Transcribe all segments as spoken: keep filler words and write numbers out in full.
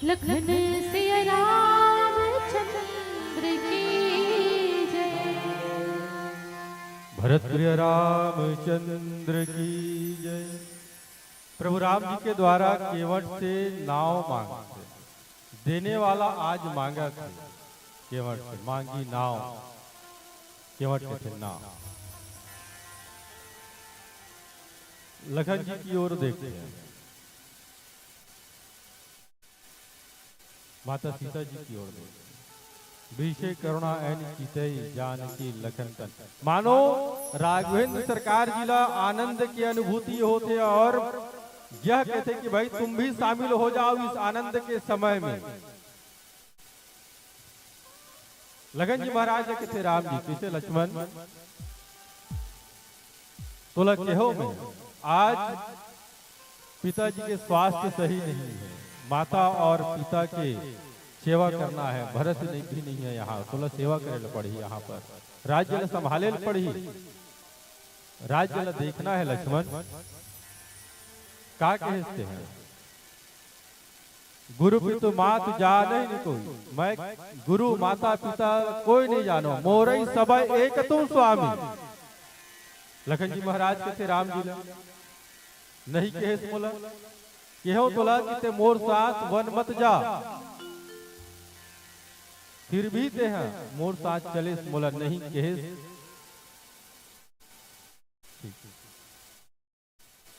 लखन सिया रामचंद्र की जय। भरत प्रिय रामचंद्र की जय। प्रभु राम जी के द्वारा केवट से नाव मांगथे। देने वाला आज मांगथे। केवट से मांगी नाव, केवट कथे नाव। लखन जी की ओर देखते हैं। माता सीता जी की ओर देखते हैं। विषय करुणा ऐन कीतई जानकी लखन तन। मानो राघवेंद्र सरकार जी ला आनंद की अनुभूति होथे और यह कहथे कि भाई तुम भी शामिल हो जाओ इस आनंद के समय में। लखन जी महाराज कथे राम जी, कइसे लक्ष्मण? तोला केहेंव मैं, आज पिताजी के स्वास्थ्य सही नहीं है, माता और पिता के सेवा करना है, भरत नहीं भी नहीं है यहाँ, तोला सेवा करे ल पड़ही यहाँ पर, राज्य ल संभाले ल पड़ही, राज्य ल देखना है लक्ष्मण। का कहेस तें? गुरु पितु मातु जानहिं न कोई, मैं गुरु माता पिता कोई नहीं जानों, मोरई सबइ एक तुम स्वामी। लखन जी महाराज कथे राम जी ला, नहीं कहेस मोला, केहेंव तोला कि तें मोर साथ वन मत जा, फिर भी तेंह मोर साथ चलेस, मोला नहीं कहेस। ठीक।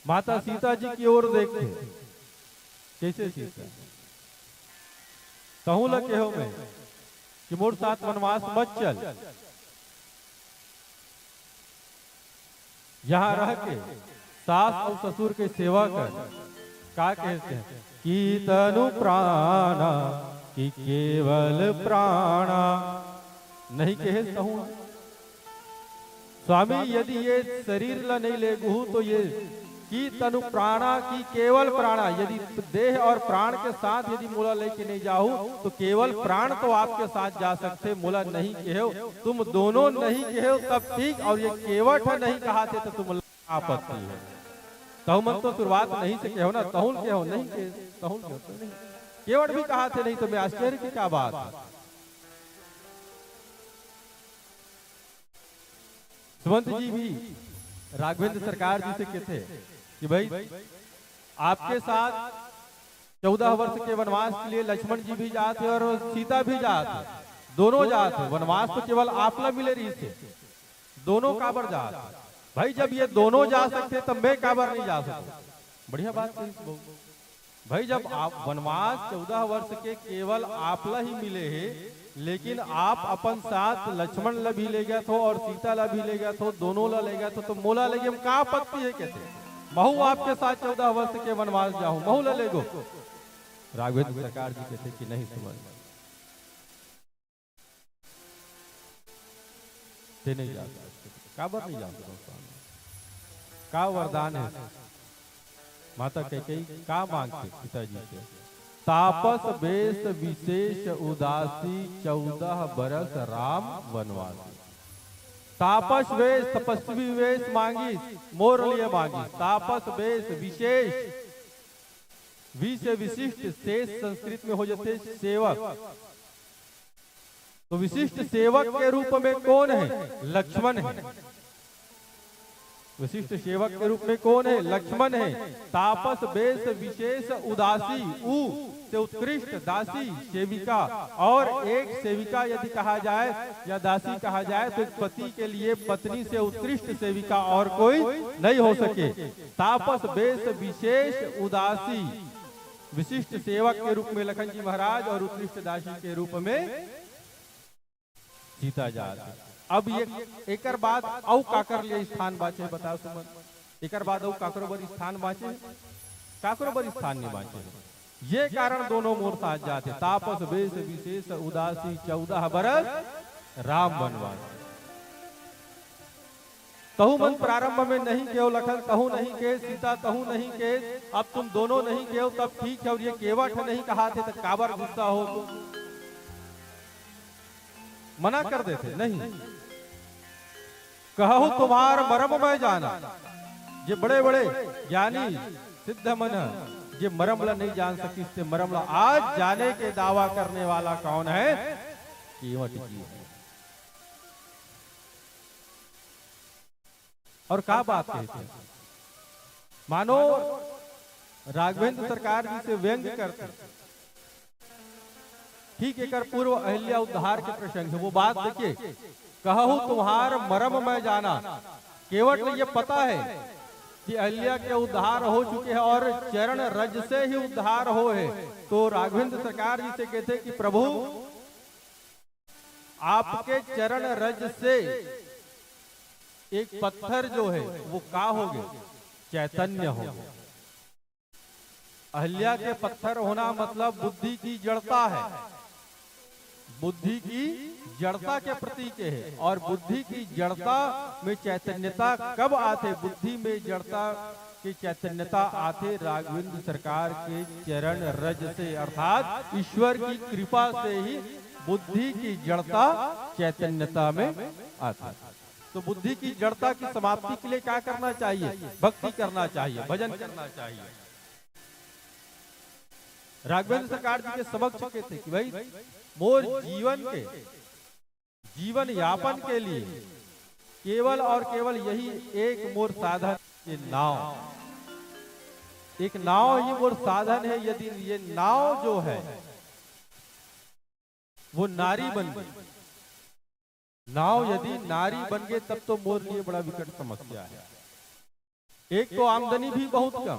माता सीता जी की ओर देखथे, कइसे सीता? तहूं ला केहेंव मैं कि मोर साथ वनवास मत चल, यहाँ रह के सास अउ ससुर के सेवा कर। का कहेस तें? कि तनु प्राणा, कि केवल प्राणा। नहीं कहेस तहूं स्वामी, यदि ये शरीर ला नहीं लेगहू तो ये कि तनु प्राणा, कि केवल प्राणा, यदि देह और प्राण के साथ यदि मोला लेके नहीं जाहू तो केवल प्राण तो आपके साथ जा सकथे, मोला नहीं केहेव। तुम दोनों नहीं केहेव तब ठीक, और ये केवट ह नहीं कहाथे तो तुम आपत्ति है। तहूं मन तो शुरुआत नहीं से केहेव ना, तहूं ल केहेव नहीं के, तहूं ल केहेव तो नहीं। केवट भी कहाथे नहीं तो मैं आश्चर्य की क्या बात है। सुमंत जी भी राघवेंद्र सरकार जी से कथे कि भाई, आपके साथ चौदह वर्ष के वनवास के लिए लक्ष्मण जी भी जात हे और सीता भी जात हे, दोनों जात हे। वनवास तो केवल आप ला मिले रहिस हे, दोनों काबर जात हे? भाई, जब ये दोनों जा सकथे, तब मैं काबर नहीं जा सकूं? बढ़िया बात कहिस बहू। भाई, जब आप वनवास चौदह वर्ष के केवल आप ला ही मिले हे, लेकिन आप अपन साथ लक्ष्मण ला भी ले गए थो और सीता ला भी ले गए थो, दोनों ला ले गए थो, तो मोला लेगे म का आपत्ति हे? कथे, महू आपके साथ चौदह वर्ष के वनवास जाहूं, महू ला लेगो। राघवेंद्र सरकार जी कथे कि नहीं सुमंत, तें नहीं जा सकत। काबर नहीं जा सकत स्वामी? का वरदान हे? माता कैकेयी का मांगथे पिताजी से? तापस वेश विशेष उदासी, चौदह बरस राम वनवासी। तापस वेश, तपस्वी वेश मांगिस, मोर लिए मांगिस। तापस वेश विशेष, वि से विशिष्ट, शेष संस्कृत में हो जाथे सेवक। तो विशिष्ट सेवक के रूप में कौन है? लक्ष्मण है। विशिष्ट सेवक के रूप में कौन है? लक्ष्मण है। तापस वेश विशेष उदासी, उ से उत्कृष्ट दासी, सेविका, और एक सेविका यदि कहा जाए या दासी कहा जाए तो एक पति के लिए पत्नी से उत्कृष्ट सेविका और कोई नहीं हो सके। तापस वेश विशेष उदासी, विशिष्ट सेवक के रूप में लखन जी महाराज और उत्कृष्ट दासी के रूप में सीता जात हे। अब ये एकर बाद अउ काकर लिए स्थान बांचे, बता सुमन? एकर बाद अउ काकरो बर स्थान बांचे? काकरो बर स्थान नहीं बांचे। ये कारण दोनों मोर साथ जात हे। तापस वेश विशेष उदासी, चौदह बरस राम वनवास। तहु मन प्रारंभ में नहीं केव लखन, तहु नहीं के सीता, तहु नहीं के, अब तुम दोनों नहीं केव, तब ठीक है। और ये केवट नहीं कहाथे, तो काबर गुस्सा हो तुम? मना कर देथे, नहीं। कहु तुम्हार मरम मैं जाना। ये बड़े बड़े ज्ञानी सिद्ध मन ह, ये मरम ला नहीं जान सकिस, ते मरम ला आज जाने के दावा करने वाला कौन है? केवट जी है। और का बात कहिथे, मानो राघवेंद्र सरकार जी से व्यंग करथे। ठीक एकर पूर्व अहिल्या उद्धार के प्रसंग है, वो बात देखिए, कहहु तुम्हार मरम मैं जाना। केवट ल ये पता है कि अहिल्या के उद्धार हो चुके हैं और चरण रज से ही उद्धार हो है। तो राघवेंद्र सरकार जी से कहते कि प्रभु, आपके चरण रज से एक पत्थर जो है वो का हो गए? चैतन्य हो गए। अहिल्या के पत्थर होना मतलब बुद्धि की जड़ता है, बुद्धि की जड़ता के प्रतीक है। और बुद्धि की जड़ता में चैतन्यता कब आथे? बुद्धि में जड़ता के चैतन्यता आथे राघवेंद्र सरकार के चरण रज से, अर्थात ईश्वर की कृपा से ही बुद्धि की जड़ता चैतन्यता में आती। तो बुद्धि की जड़ता की समाप्ति के लिए क्या करना चाहिए? भक्ति करना चाहिए, भजन करना चाहिए। राघवेंद्र सरकार जी के समक्ष कहते कि भाई, मोर जीवन के, जीवन यापन के लिए केवल और केवल यही एक मोर साधन, ये नाव। एक नाव ही मोर साधन है। यदि ये नाव जो है वो नारी बन गई, नाव यदि नारी बन गए, तब तो मोर लिए बड़ा विकट समस्या है। एक तो आमदनी भी बहुत कम,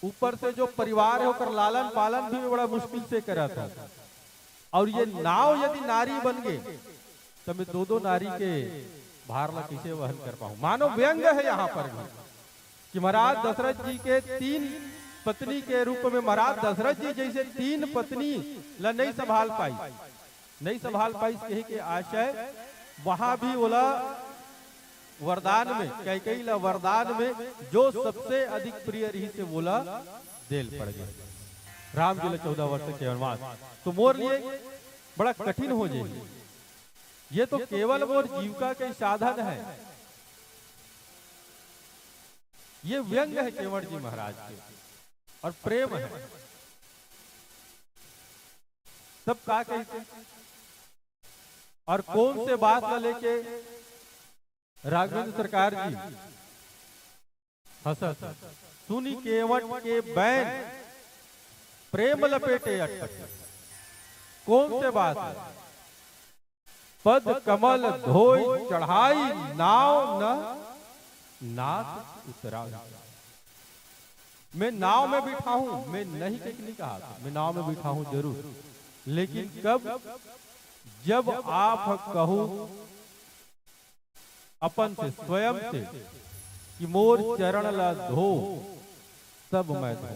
ऊपर से जो परिवार है ओकर लालन पालन भी बड़ा मुश्किल से करत है। और ये नाव यदि नारी बन गए, तो मैं दो दो नारी के भार ला कैसे वहन कर पाऊं? मानो व्यंग है यहाँ पर भी कि महाराज दशरथ जी के तीन पत्नी के रूप में महाराज दशरथ जी जैसे तीन पत्नी ला नहीं संभाल पाई, नहीं संभाल पाइस कहे के आशय, वहां भी ओला वरदान में, कैकेयी ला वरदान में जो सबसे अधिक प्रिय रही से ओला देल पड़ गए। राम जी ला चौदह वर्ष के वनवास तो मोर लिए बड़ा कठिन हो जाए। ये तो केवल मोर जीविका के साधन है। ये व्यंग है केवट जी महाराज के और प्रेम है। तब का कहते और कौन से बात ला लेके राघवेंद्र सरकार जी हंसत? सुनी केवट के बैन प्रेम लपेटे अटपटे। कौन से बात है? पद कमल धोई चढ़ाई नाव न नाथ उतराई। मैं नाव में बैठा हूं, मैं नहीं टेकनी कहा था, मैं नाव में बैठा हूं जरूर, लेकिन कब? जब आप कहू अपन से, स्वयं से कि मोर चरण ला धो, तब मैं धो।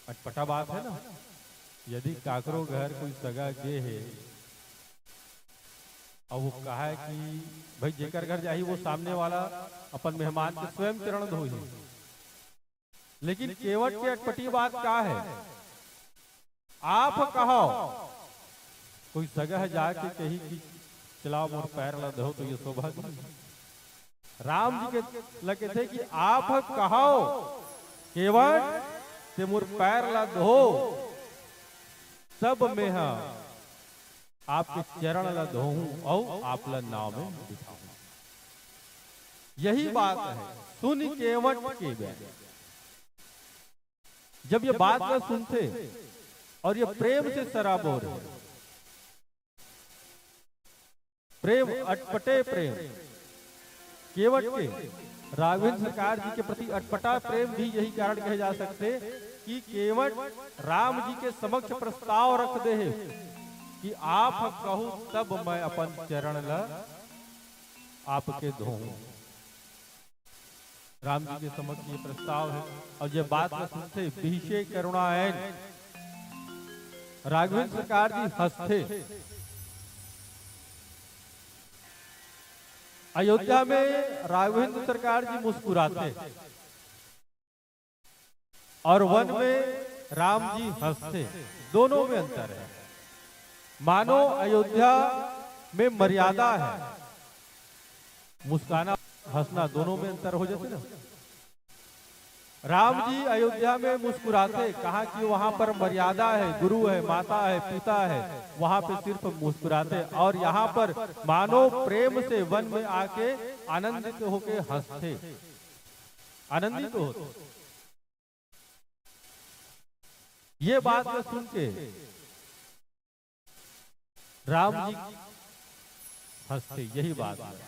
अटपटा बात है ना। यदि काकरो घर कोई सगा गे है और वो कहा है कि भाई जेकर घर जाही वो सामने वाला अपन मेहमान के स्वयं चरण धोही, लेकिन केवट के अटपटी बात का है? आप कहो, कोई सगह जाके कही कि चलाओ मोर पैर ला धो तो ये शोभा दी। राम जी के लगे थे कि आप कहो केवट ते मोर पैर ला धो, तब मैं हा आपके चरण ला धोहूं और आप ला नाव में बिठाऊं। यही बात है, सुन केवट के बैन। जब ये बात ला सुनते और ये प्रेम से सराबोर है, प्रेम, अटपटे प्रेम, केवट के राघवेंद्र सरकार जी के प्रति अटपटा प्रेम भी यही कारण कहे जा सकते कि केवट राम जी के समक्ष प्रस्ताव रख दे है कि आप कहू तब मैं अपन चरण ला आपके धोऊं। राम जी के समक्ष ये प्रस्ताव है और ये बात ला सुनते विशेष करुणा आयन राघवेंद्र सरकार जी हंसते। अयोध्या में राघवेंद्र सरकार जी मुस्कुराते और वन में राम जी हंसते, दोनों में अंतर है। मानो अयोध्या में मर्यादा है, मुस्काना हंसना दोनों में अंतर हो जाते ना। राम जी अयोध्या में मुस्कुराते, कहा कि वहां पर मर्यादा है, गुरु है, माता है, पिता है, वहां पे सिर्फ मुस्कुराते, और यहाँ पर मानो प्रेम से वन में आके आनंदित होके हंसते, आनंदित होते। ये बात सुन के राम जी हंसते, यही बात है।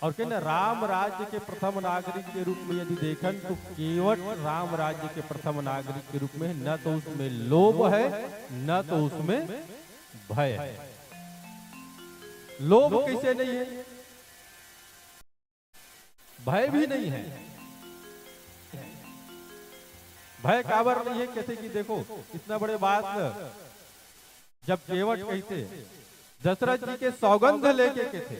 और कहना, राम राज्य के प्रथम नागरिक के रूप में यदि देखन, तो केवट राम राज्य के प्रथम नागरिक के रूप में है। न तो उसमें लोभ है, न तो उसमें भय है। लोभ कैसे नहीं है? भय भी नहीं है। भय काबर नहीं है? कहते कि देखो, इतना बड़े बात न, जब केवट कहते, दशरथ जी के सौगंध लेके कहते,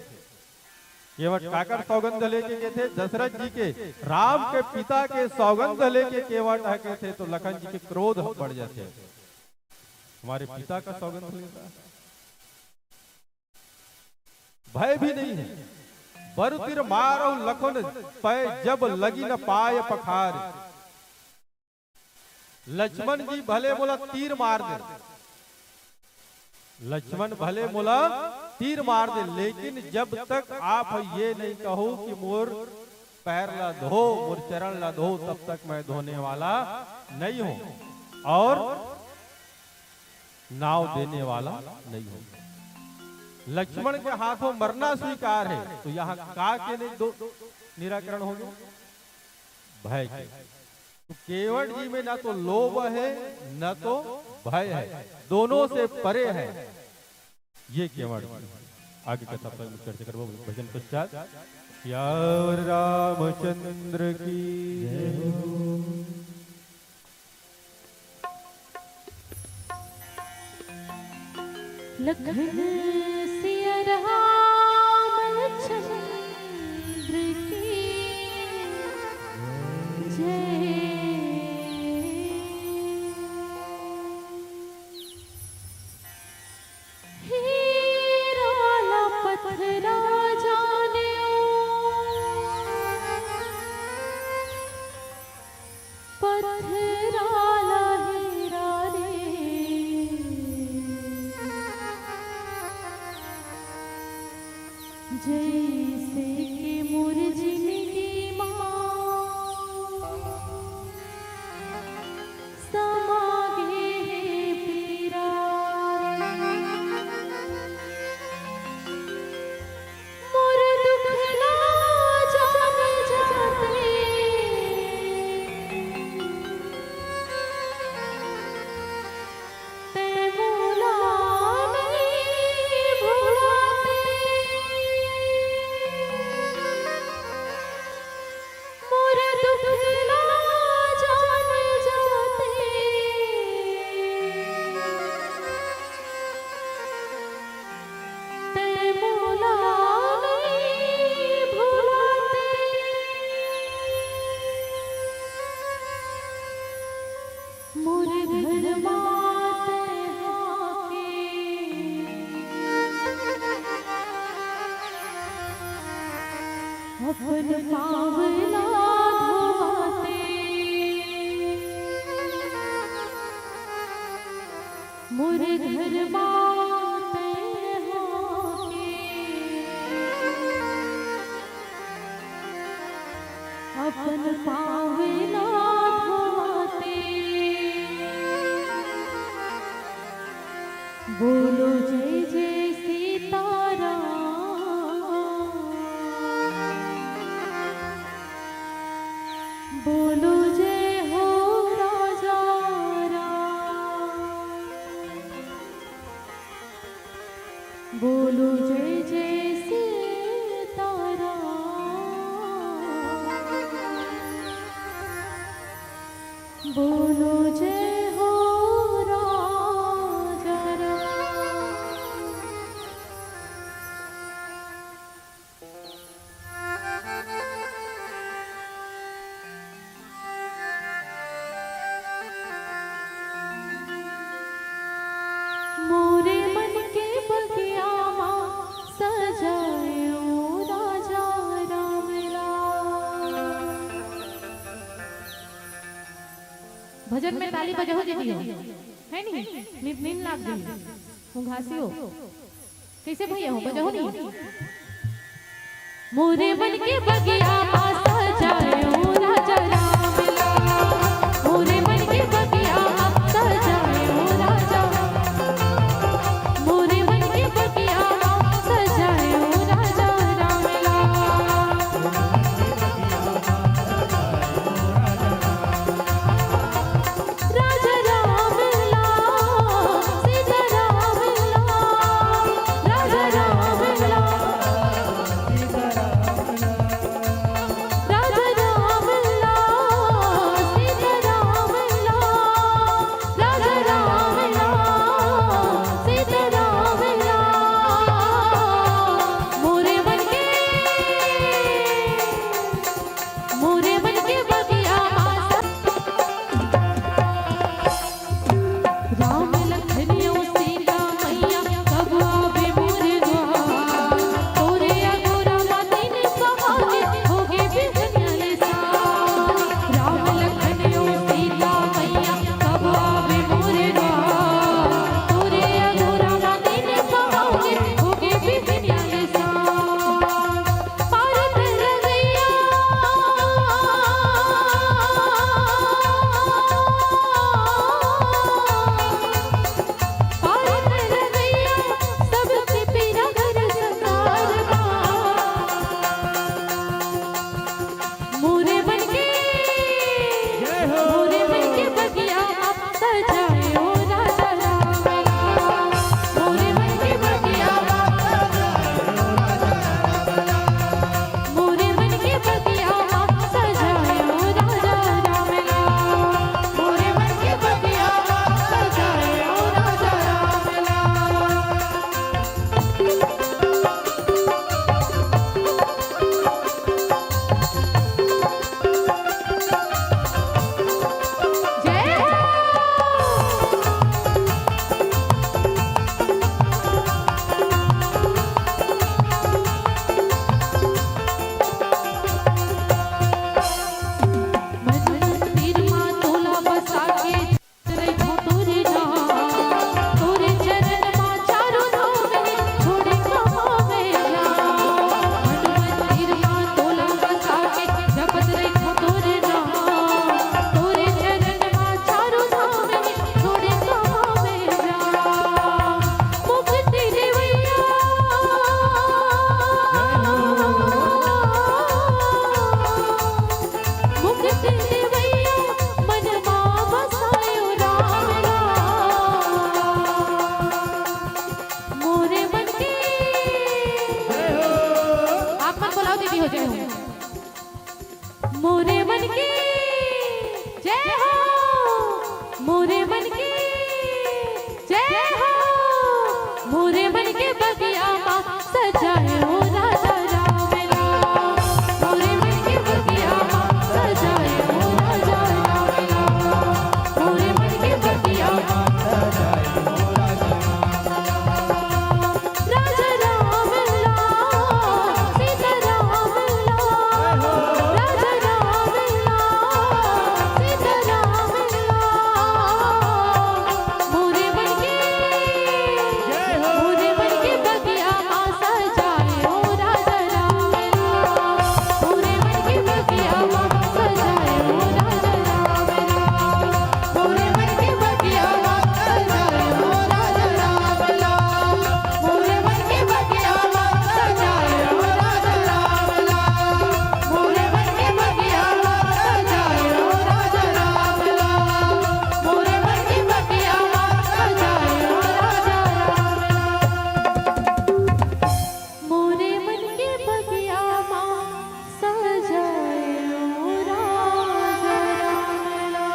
केवट काकर सौगंध लेके कहते, दशरथ जी के, राम के पिता के सौगंध लेके केवट ह कहते, तो लखन जी के क्रोध बढ़ जाते हैं। हमारे पिता का सौगंध लेता है, भय भी नहीं है। बरु तीर मारहु लखन पै, जब लगी न पाय पखार। लक्ष्मण जी भले मोला तीर मार दे, लक्ष्मण भले मोला तीर मार दे, लेकिन जब तक आप ये नहीं कहो कि मोर पैर ला धो, मोर चरण ला धो, तब तक मैं धोने वाला नहीं हूं और नाव देने वाला नहीं हूं। लक्ष्मण के हाथों मरना स्वीकार है, तो यहाँ का के नहीं दो निराकरण हो गया? भय के। तो केवट जी में ना तो लोभ है, न तो भय है, दोनों से परे है। ये केवट जी। आगे कथा पर चर्चा करबो भजन पश्चात। सियावर रामचंद्र की जय हो। लखन सिया राम लखन की जय। हीरा ला पथरा जाने पथरा ला हीरा रे, जैसे कि मोर जिंदगी मा समा गे हे पीरा। मोर दुख ला जाने जाते, तै मोला नहीं भुलाते। मोर दुख ला जाने जाते, तै मोला नहीं भुलाते। मोर घर मात आके अपन पाँव ला धोवाते। मोर घर मात आके अपन पाँव ला धोवाते। बोलो जय जय सीताराम, बोलो जय हो राजा राम। बोलो जय जय सीताराम, बोलो जय हो राजा राम। मोरे मन के बगिया मा सजायो राजा राम लाल। जन में ताली बजाहू दीदी हो, है नहीं? नींद, नींद लाग गई, मुंघासी हो। कैसे भैया हो, बजाहू नहीं? मोरे मन के बगिया मा सजायो राजा राम ला। मोरे मन के बगिया मा सजायो राजा। मोरे मन के बगिया मा सजायो राजा राम ला। राजा राम ला, सीता राम ला, राजा राम ला, राजा राम ला, सीता राम ला, राजा राम ला, सीता राम ला। मोरे मन के मोरे मन के बगिया मा स- राम लखन अउ सीता मैया कब आबे मोरे द्वार। तोरे अगोरा मा तीन पहागे होगे बिहनिया ले साँझ। राम लखन अउ सीता मैया कब आबे मोरे द्वार। तोरे अगोरा मा तीन पहागे होगे बिहनिया ले साँझ। पार कर गैया, पार कर गैया, सबके पीरा हर संसार मा। मोरे मन के, जय हो। मोरे मन के बगिया सजायो राजा राम। मोरे मन के बगिया मोरे मन के बगिया सजायो राजा राम ला। मोरे मन के बगिया सजायो राजा राम ला। जय हो। मन मंदिर मा तोला बसा के रहिथों तोरे नाम, तोरे चरण मा चारों धाम हे, छोड़े कहाँ मैं जाऊँ। मन मंदिर मा तोला बसा के जपत रहिथों तोरे नाम, तोरे चरण मा चारों धाम हे, छोड़े कहाँ मैं जाऊँ। मुक्ति देवैया, मुक्ति देवैया, मन मा बसायो राम ला। मोरे मन के। आप मन बोलाओ दीदी हो, जय हो। मोरे मन के जय हो, मोरे मन के जय हो, मोरे मन के बगिया मा सजायो राजा राम ला। मोरे मन के बगिया मा सजायो राजा राम ला। मोरे मन के बगिया मा राजा राम ला, सीता राम ला, राजा राम ला, सीता राम ला। मोरे मन के, मोरे मन के बगिया मा सजायो राजा राम ला। मोरे मन के बगिया मा सजायो राजा राम ला। मोरे मन के बगिया मा सजायो राजा राम ला। मोरे मन के बगिया मा सजायो राजा राम ला। मोरे मन के बगिया मा सजायो राजा राम ला। मोरे मन के बगिया मा सजायो राजा राम ला। मोरे मन के बगिया मा सजायो राजा राम ला।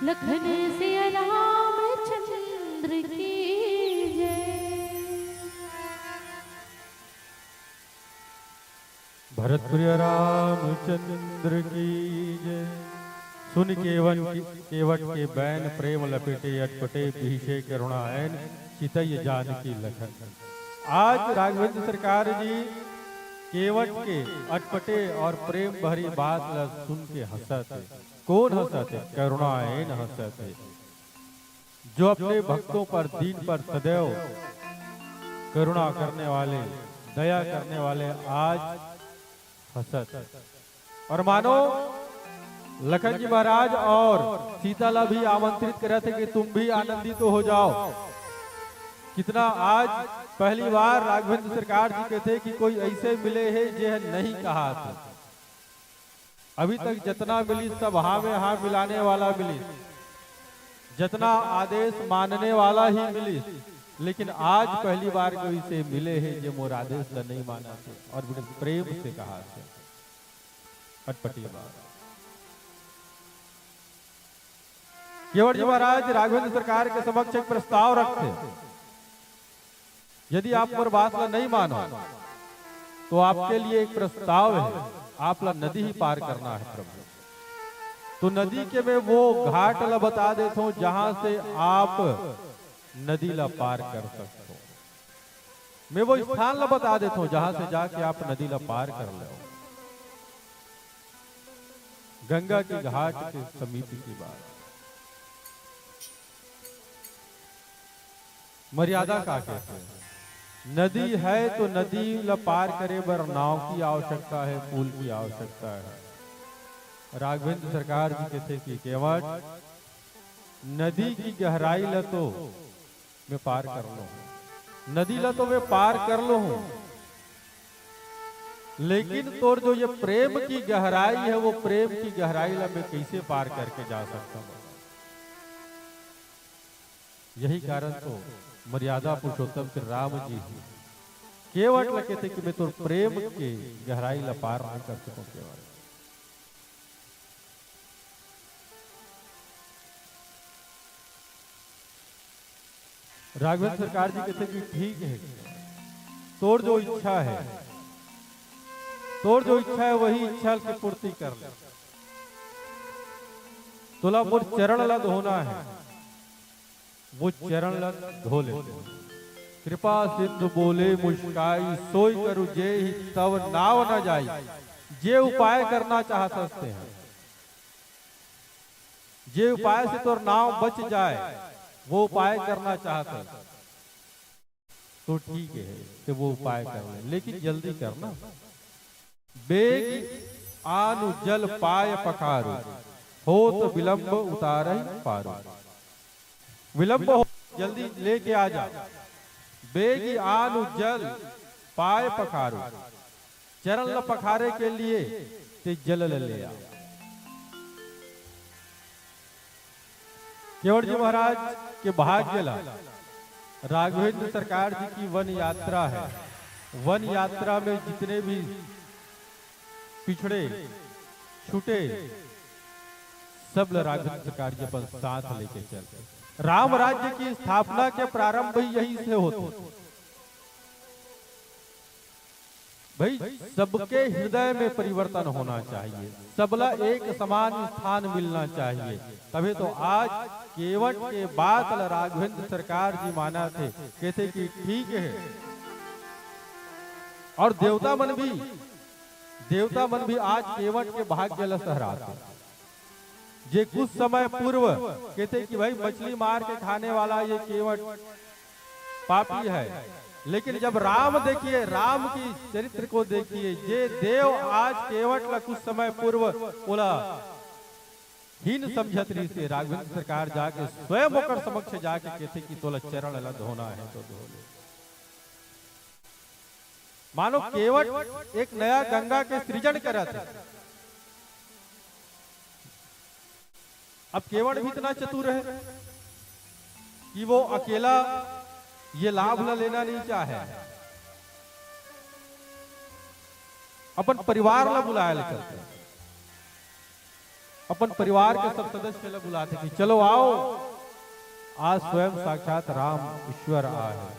लखन सिया रामचंद्र की जय। भरत प्रिय रामचंद्र की जय। सुनि केवन की, केवट के बैन प्रेम लपेटे अटपटे बिहसे करुणा ऐन चितई जानकी लखन। आज राघवेंद्र सरकार जी केवट के अटपटे और प्रेम भरी बात ला सुन के हंसत हे। कौन हंसत है? करुणा एन हंसत है। जो अपने भक्तों पर, दीन पर सदैव करुणा करने वाले, दया करने वाले आज हंसत है। और मानो लखन जी महाराज और सीता ला भी आमंत्रित करे थे कि तुम भी आनंदित हो जाओ। कितना आज पहली बार राघवेंद्र सरकार जी कहते कि कोई ऐसे मिले हैं जे नहीं कहा थे। अभी तक जतना मिलिस सब हाँ में हाँ मिलाने वाला मिलिस, जतना आदेश मानने वाला ही मिलिस, लेकिन आज पहली बार कोई से मिले हैं जो मोर आदेश ला नहीं मानथे और बड़े प्रेम से कहा थे। अटपटी बात। केवट जी महाराज राघवेंद्र सरकार के समक्ष एक प्रस्ताव रखथे, यदि आप मोर बात ला नहीं मानो तो आपके लिए एक प्रस्ताव है, आप ला नदी ही पार करना है प्रभु। तो नदी के मैं वो घाट ला बता देता हूँ जहां से आप नदी ला पार कर सकते हो। मैं वो स्थान ला बता देता हूँ जहां से जाके आप नदी ला पार कर लो। गंगा के घाट के समीप की बात। मर्यादा का कहते हैं? नदी है तो नदी ला पार करे बर नाव की आवश्यकता है, पुल की आवश्यकता है। राघवेंद्र सरकार जी कहते कि केवट, नदी की गहराई ला तो मैं पार कर लूं, नदी ला तो मैं पार कर लूं, लेकिन तोर जो ये प्रेम की गहराई है, वो प्रेम की गहराई ला मैं कैसे पार करके जा सकता हूँ? यही कारण तो मर्यादा पुरुषोत्तम के राम जी ही केवट ला कहते कि मैं तोर प्रेम के गहराई ला पार नहीं कर सकूं केवट। राघवेंद्र सरकार जी कहते कि ठीक है, तोर जो इच्छा है, तोर जो इच्छा है वही इच्छा की पूर्ति कर ले। तोला मोर चरण ला धोना है, वो चरण ला धो लेते हैं। कृपा सिंधु बोले मुस्काई, सोई करू जे ही तव नाव न जाई। जे उपाय करना चाहत हंसते हैं, जे उपाय से तोर नाव बच जाए, वो उपाय करना चाहत है तो ठीक है, तो वो उपाय कर ले, लेकिन जल्दी करना। बेग आनु जल पाय पखारू, होत विलंब उतारहि पारू। विलंब हो, जल्दी लेके आ जा। बेग आनु जल पाय पखारू, चरण ल पखारे के लिए ते जल ल ले आ। केवट जी महाराज के भाग्य ला राघवेंद्र सरकार जी की वन यात्रा है। वन यात्रा में जितने भी पिछड़े छूटे, सब ल राघवेंद्र सरकार जी अपन साथ लेके चलते। राम राज्य की स्थापना के प्रारंभ भी यहीं से होते। भाई, सबके हृदय में परिवर्तन होना चाहिए, सबला एक समान स्थान मिलना चाहिए। तभी तो आज केवट के बात ल राघवेंद्र सरकार जी मानथे, कहथे कि ठीक है। और देवता मन भी, देवता मन भी आज केवट के भाग्य ल सहराथे। जे कुछ समय पूर्व कहथे कि भाई, मछली मार के खाने वाला ये केवट पापी है, लेकिन जब राम देखिए, राम की चरित्र को देखिए, जे देव आज केवट ला कुछ समय पूर्व ओला हीन समझत रहिस, राघवेंद्र सरकार जाके स्वयं ओकर समक्ष जाके कहथे कि तोला चरण ला धोना है तो धो ले। मानो केवट एक नया गंगा के सृजन करत है। अब केवट भी इतना चतुर है कि वो अकेला ये लाभ ला लेना नहीं चाहे, अपन परिवार ला बुलाए ला चलते, अपन परिवार के सब सदस्य ला बुलाथे कि चलो आओ, आज स्वयं साक्षात राम ईश्वर आए हैं।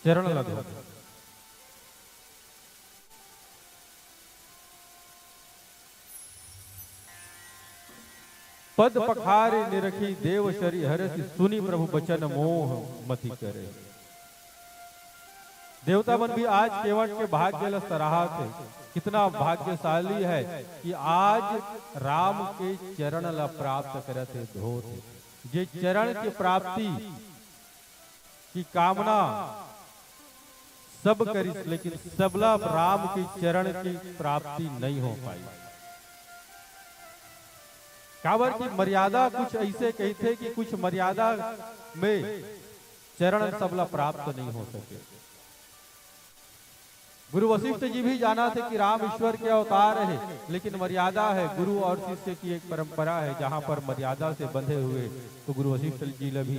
चरण ला धो। पद पखारि निरखि देव सरि हरषि, सुनि प्रभु बचन मोह मति करे। देवता मन भी आज केवट के भाग्य ला सराहत हे। कितना भाग्यशाली है कि आज राम के चरण ला प्राप्त करत हे, धोत हे। जे चरण के प्राप्ति की कामना सब करिस, लेकिन सबला राम के चरण की प्राप्ति नहीं हो पाई। काबर की मर्यादा कुछ ऐसे कहिथे कि कुछ मर्यादा में चरण सबला प्राप्त नहीं हो सके। गुरु वशिष्ठ जी भी जानथे कि राम ईश्वर के अवतार हे, लेकिन मर्यादा है, गुरु और शिष्य की एक परंपरा है, जहाँ पर मर्यादा से बंधे हुए, तो गुरु वशिष्ठ जी ला भी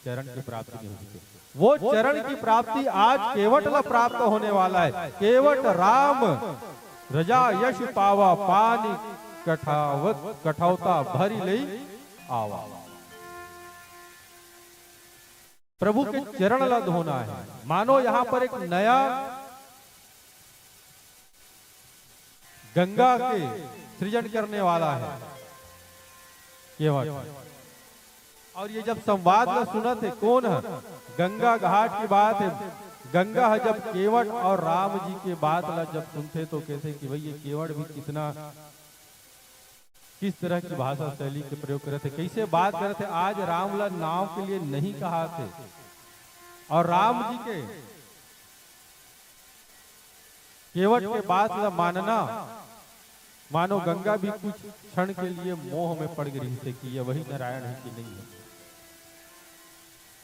चरण की प्राप्ति नहीं हो सके। वो चरण की प्राप्ति आज केवट ला प्राप्त होने वाला है। केवट राम रजा यश पावा, पानी कठावत, कठौता भरी लई आवा। प्रभु के चरण ला धोना है। मानो यहाँ पर एक नया गंगा के सृजन करने वाला है केवट। और ये जब संवाद ला सुनत हे, कौन है? गंगा घाट की बात है। गंगा है जब केवट और राम जी के बात ला जब सुनथे तो कहथे कि भाई, ये केवट भी कितना, किस तरह की भाषा शैली के प्रयोग करत हे, कैसे बात करत हे। आज राम ला नाव के लिए नहीं कहाथे और राम जी के केवट के बात ला मानना, मानो गंगा भी कुछ क्षण के लिए मोह में पड़ गई थी कि ये वही नारायण है कि नहीं है।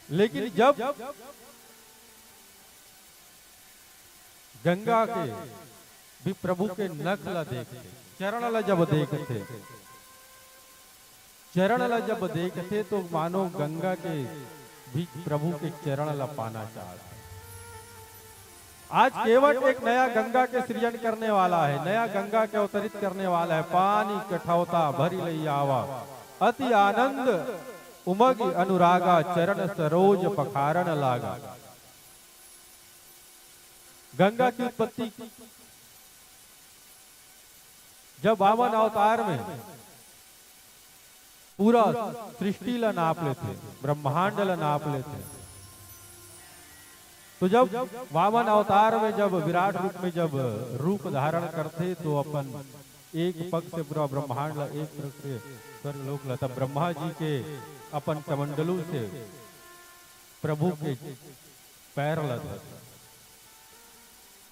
लेकिन जब गंगा के भी प्रभु के नख ला देखथे, चरण ला जब देखथे, चरण ला जब देखथे तो मानो गंगा के भी प्रभु के चरण ला पाना चाहथे। आज केवट एक नया गंगा के सृजन करने वाला है, नया गंगा के अवतरित करने वाला है। पानी कठौता भरी लई आवा, अति आनंद उमग अनुरागा, चरण सरोज पखारन लागा। गंगा की उत्पत्ति जब वामन अवतार में पूरा सृष्टि ला नाप लेथे, ब्रह्मांड ला नाप लेथे, तो जब वामन अवतार में जब विराट रूप में जब रूप धारण करथे तो अपन एक पग से पूरा ब्रह्मांड ला, एक पग से स्वर्ग लोक ला, तब ब्रह्मा जी के अपन कमंडलू से प्रभु के पैर ला धोथे।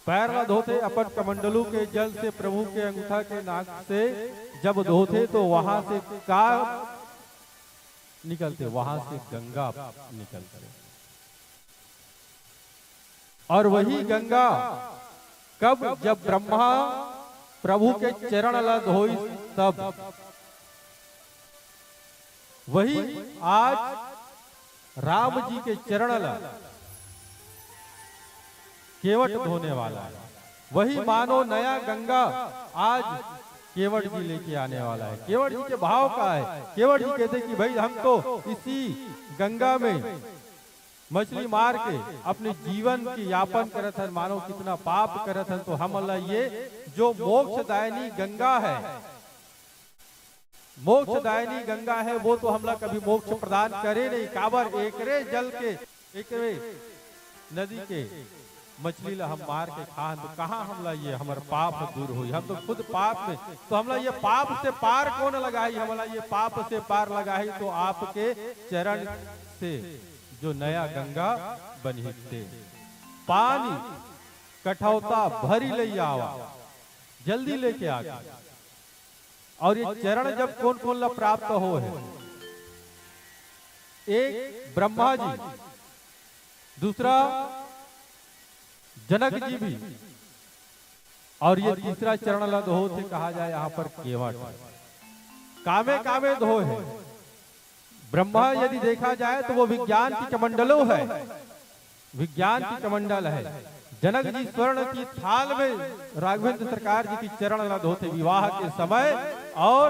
पैर ला धोथे, अपन कमंडलू के जल से प्रभु के अंगूठा के नाक से जब धोथे तो वहां से का निकलथे? वहां से गंगा निकलथे। और वही गंगा कब, जब ब्रह्मा प्रभु के चरण ला धोइस तब। वही आज राम जी के चरण ला केवट धोने वाला है। वही मानो नया गंगा आज केवट जी लेके आने वाला है। केवट जी के भाव का है? केवट जी कहते कि भाई, हम तो इसी गंगा में मछली मार के अपने जीवन की यापन करत हन, मानो कितना पाप करत हन, तो हमन ला ये जो मोक्षदायिनी गंगा है, मोक्षदायिनी गंगा है, वो तो हमला कभी मोक्ष प्रदान करे नहीं। काबर? एकरे जल के, एकरे नदी के मछली ला हम मार के खान, तो कहाँ हमला ये हमर पाप दूर होई? हम तो खुद पाप में, तो हमला ये पाप से पार कौन लगाई? हमला ये पाप से पार लगाई तो आपके चरण से जो नया गंगा बनिहिते। पानी कठौता भरी लई आवा, जल्दी लेके आ गए। और ये चरण जब कौन कौन ला प्राप्त हो है, एक ब्रह्मा जी, दूसरा जनक जी भी, और ये तीसरा चरण ला धोथे कहा जाए यहाँ पर केवट। कामे कामे धोए है। ब्रह्मा यदि देखा जाए तो वो विज्ञान की कमंडलो है, विज्ञान की कमंडल है। जनक जी स्वर्ण की थाल में राघवेंद्र सरकार जी की चरण ला धोथे विवाह के समय, और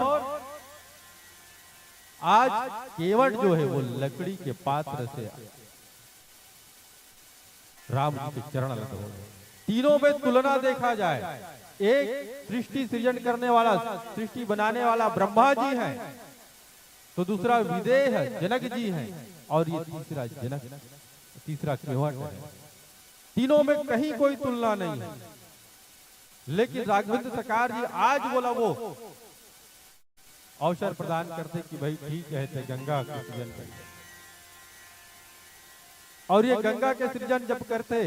आज केवट जो है वो लकड़ी के पात्र से राम जी के चरण ला धोथे। तीनों में तुलना देखा जाए, एक सृष्टि सृजन करने वाला, सृष्टि बनाने वाला ब्रह्मा जी हैं, तो दूसरा विदेह जनक जी हैं, और ये तीसरा जनक, तीसरा केवट है। तीनों में कहीं कोई तुलना नहीं है। लेकिन राघवेंद्र सरकार जी आज बोला वो अवसर प्रदान करते कि भाई ठीक है, ते गंगा के सृजन कर। और ये गंगा के सृजन जब करते,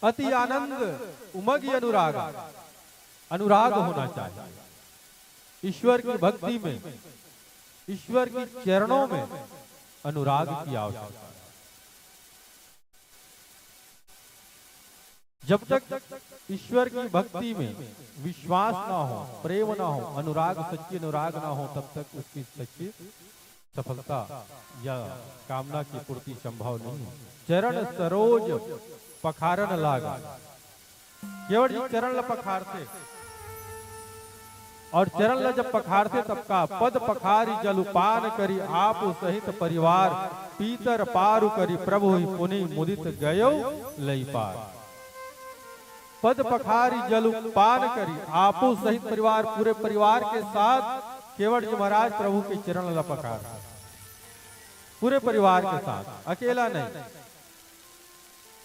अति आनंद उमगि अनुराग, अनुराग होना चाहिए। ईश्वर की भक्ति में, ईश्वर के चरणों में अनुराग की आवश्यकता है। जब तक ईश्वर की भक्ति में विश्वास ना हो, प्रेम ना हो, अनुराग, सच्ची अनुराग ना हो, तब तक उसकी सच्ची सफलता या कामना की पूर्ति संभव नहीं है। चरण सरोज पखारन लाग। केवल जी चरण ल पखारते, और चरण ल जब पखारते तब का, पद पखारि जलु पान करि आपु सहित परिवार, पीतर पारु करि प्रभु ही पुनि मुदित गयो लई पार। पद पखारि जलु पान करि आपु सहित परिवार, पूरे परिवार के साथ केवट जी महाराज प्रभु के चरण ल पखार, पूरे परिवार के साथ, अकेला नहीं,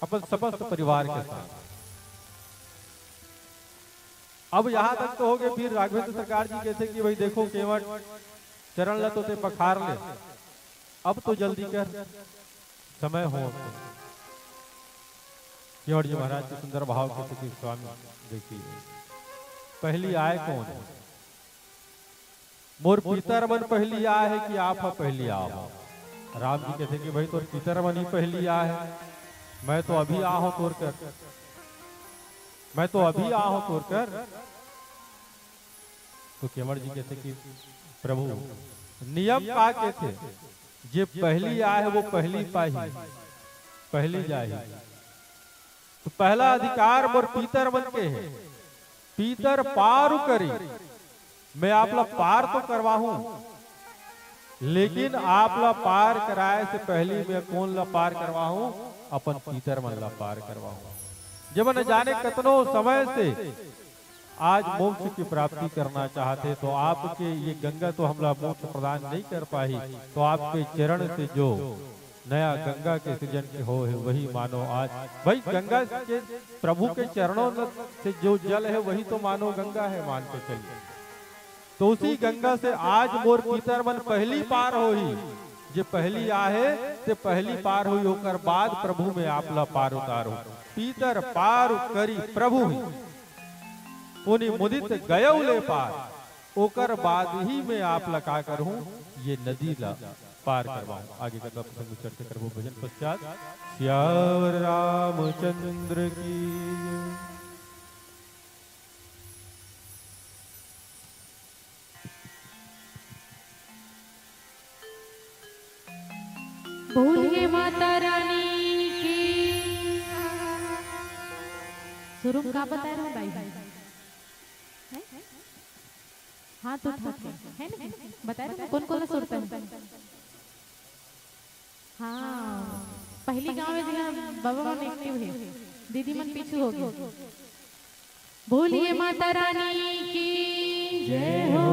अपन समस्त परिवार के साथ। अब यहाँ तक तो हो गए, फिर राघवेंद्र सरकार जी कहते कि भाई देखो केवट, चरण ल तो ते पखार ले, अब तो जल्दी कर, समय हो अब तो। केवट जी महाराज के सुंदर भाव कहते कि स्वामी देखिए, पहली आए कौन है? मोर पीतर मन पहली आए है कि आप ह पहली आए हो? राम जी कहते कि भाई तोर पीतर मन ही पहली आए है, मैं तो अभी आ हूं तोर कर, मैं तो अभी आ हूं तोर कर। तो केवट जी कहते कि प्रभु, नियम का कहते, जे पहली आए है वो पहली पाही, पहली जाही। तो पहला अधिकार मोर पीतर मन के है, पीतर पारु करी। मैं आप ला पार तो करवाहूं, लेकिन आप ला पार कराए से पहली मैं कोन ला पार करवाहूं? अपन पीतर मन ला पार करवाहूं। जब न जाने कतनो समय से आज मोक्ष की प्राप्ति करना चाहते, तो आपके ये गंगा तो हमला मोक्ष प्रदान नहीं कर पाही, तो आपके चरण से जो नया गंगा के सृजन के हो है, वही मानो आज। भाई, गंगा के, प्रभु के चरणों न-, से जो जल है, वही तो मानो गंगा है, मान के चलिए। तो उसी गंगा से आज मोर पीतर मन पहली पार होही, जे पहली आहे, ते पहली पार होही, ओकर बाद प्रभु में आप ला पार उतारो। पीतर पार करी प्रभु ही, पुनि मुदित गयउ ले पार। ओकर बाद ही मैं आप ला का करहूं, ये नदी ला पार करवाहूं। आगे कथा प्रसंग में चर्चा करबो भजन पश्चात। सियावर रामचंद्र की। बोलिए माता रानी की। शुरू में का बताए रहे भाई? हैं? हाथ उठा के, है ना? बताए रहे कौन कौन ला सुरता है? हाँ, पहली गांव में जिहां बाबा मन एक्टिव है, दीदी मन पीछू हो गए। बोलिए माता रानी की जय हो,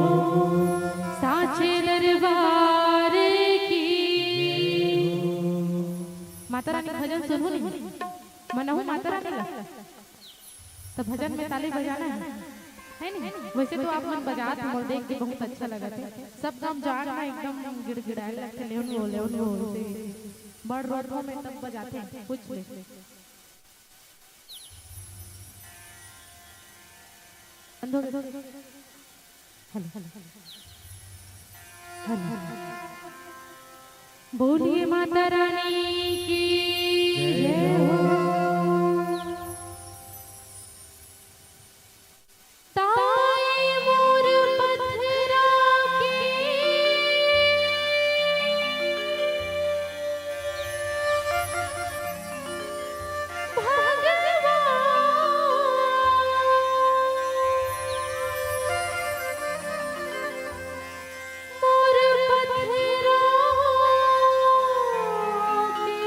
सांचे दरबार की। माता रानी भजन सुनहू नहीं, मनहू माता रानी ला। तो भजन में ताली बजाना है, है नहीं? वैसे तो आप मन बजात हो, देख के बहुत अच्छा लगत है। सब गांव जाग ना एकदम गिड़गिड़ाए लगथे, लेवन वो, लेवन वो, वैसे बड़ रोड में तब बजाते हैं, पूछ ले। बंद हो गया। Hello, hello, hello. बोलिए माता रानी की जय हो। ताई मोर पथरा के भगवा मोर पथरा के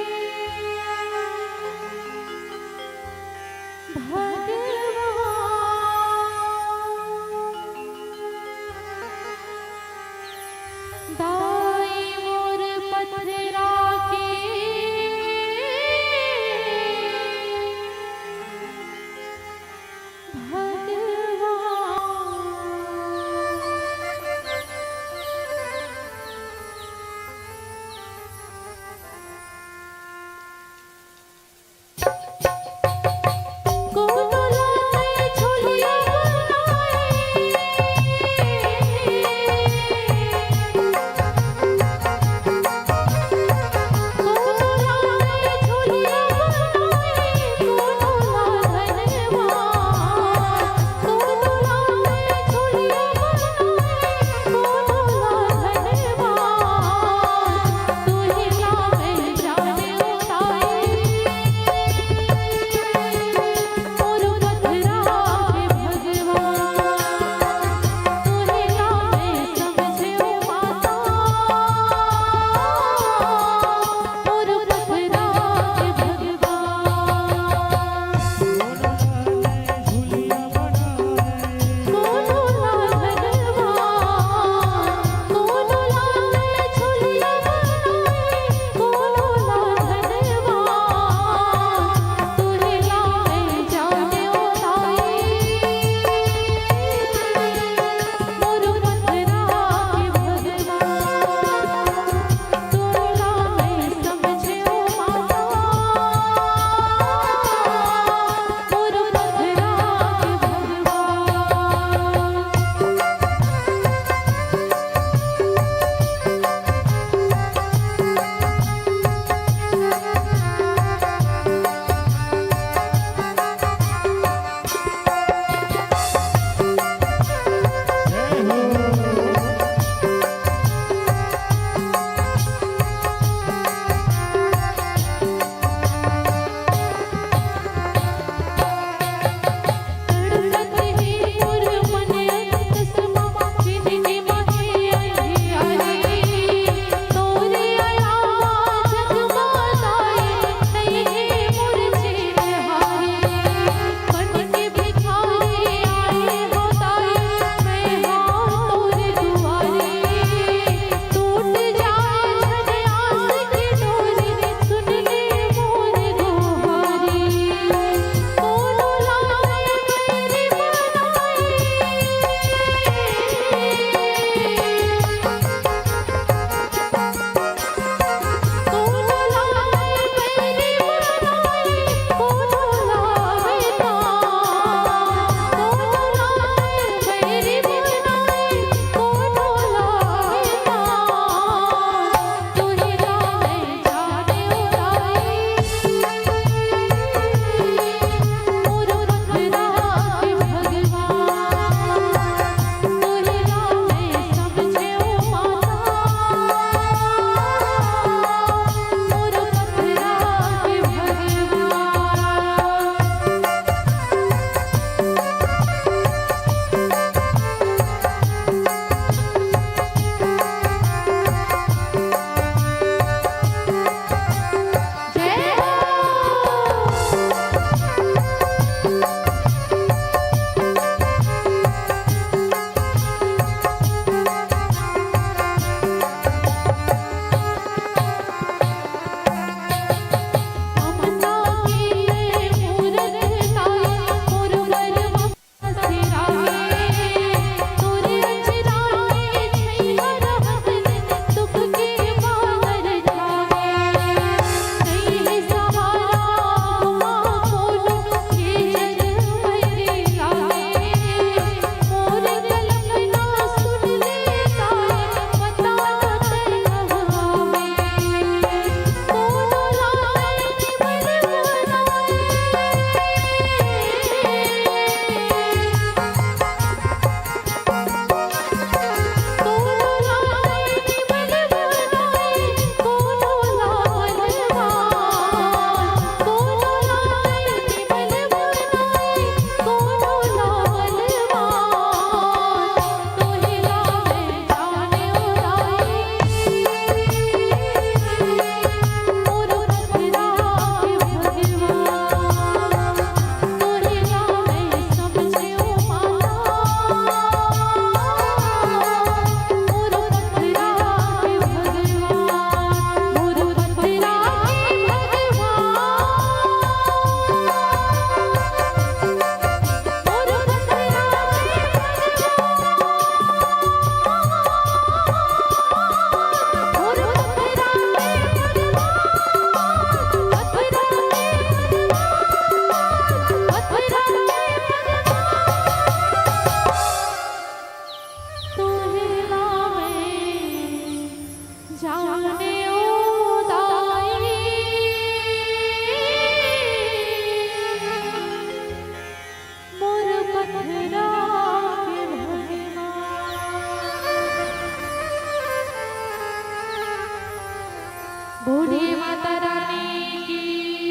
बूढ़ी माता रानी की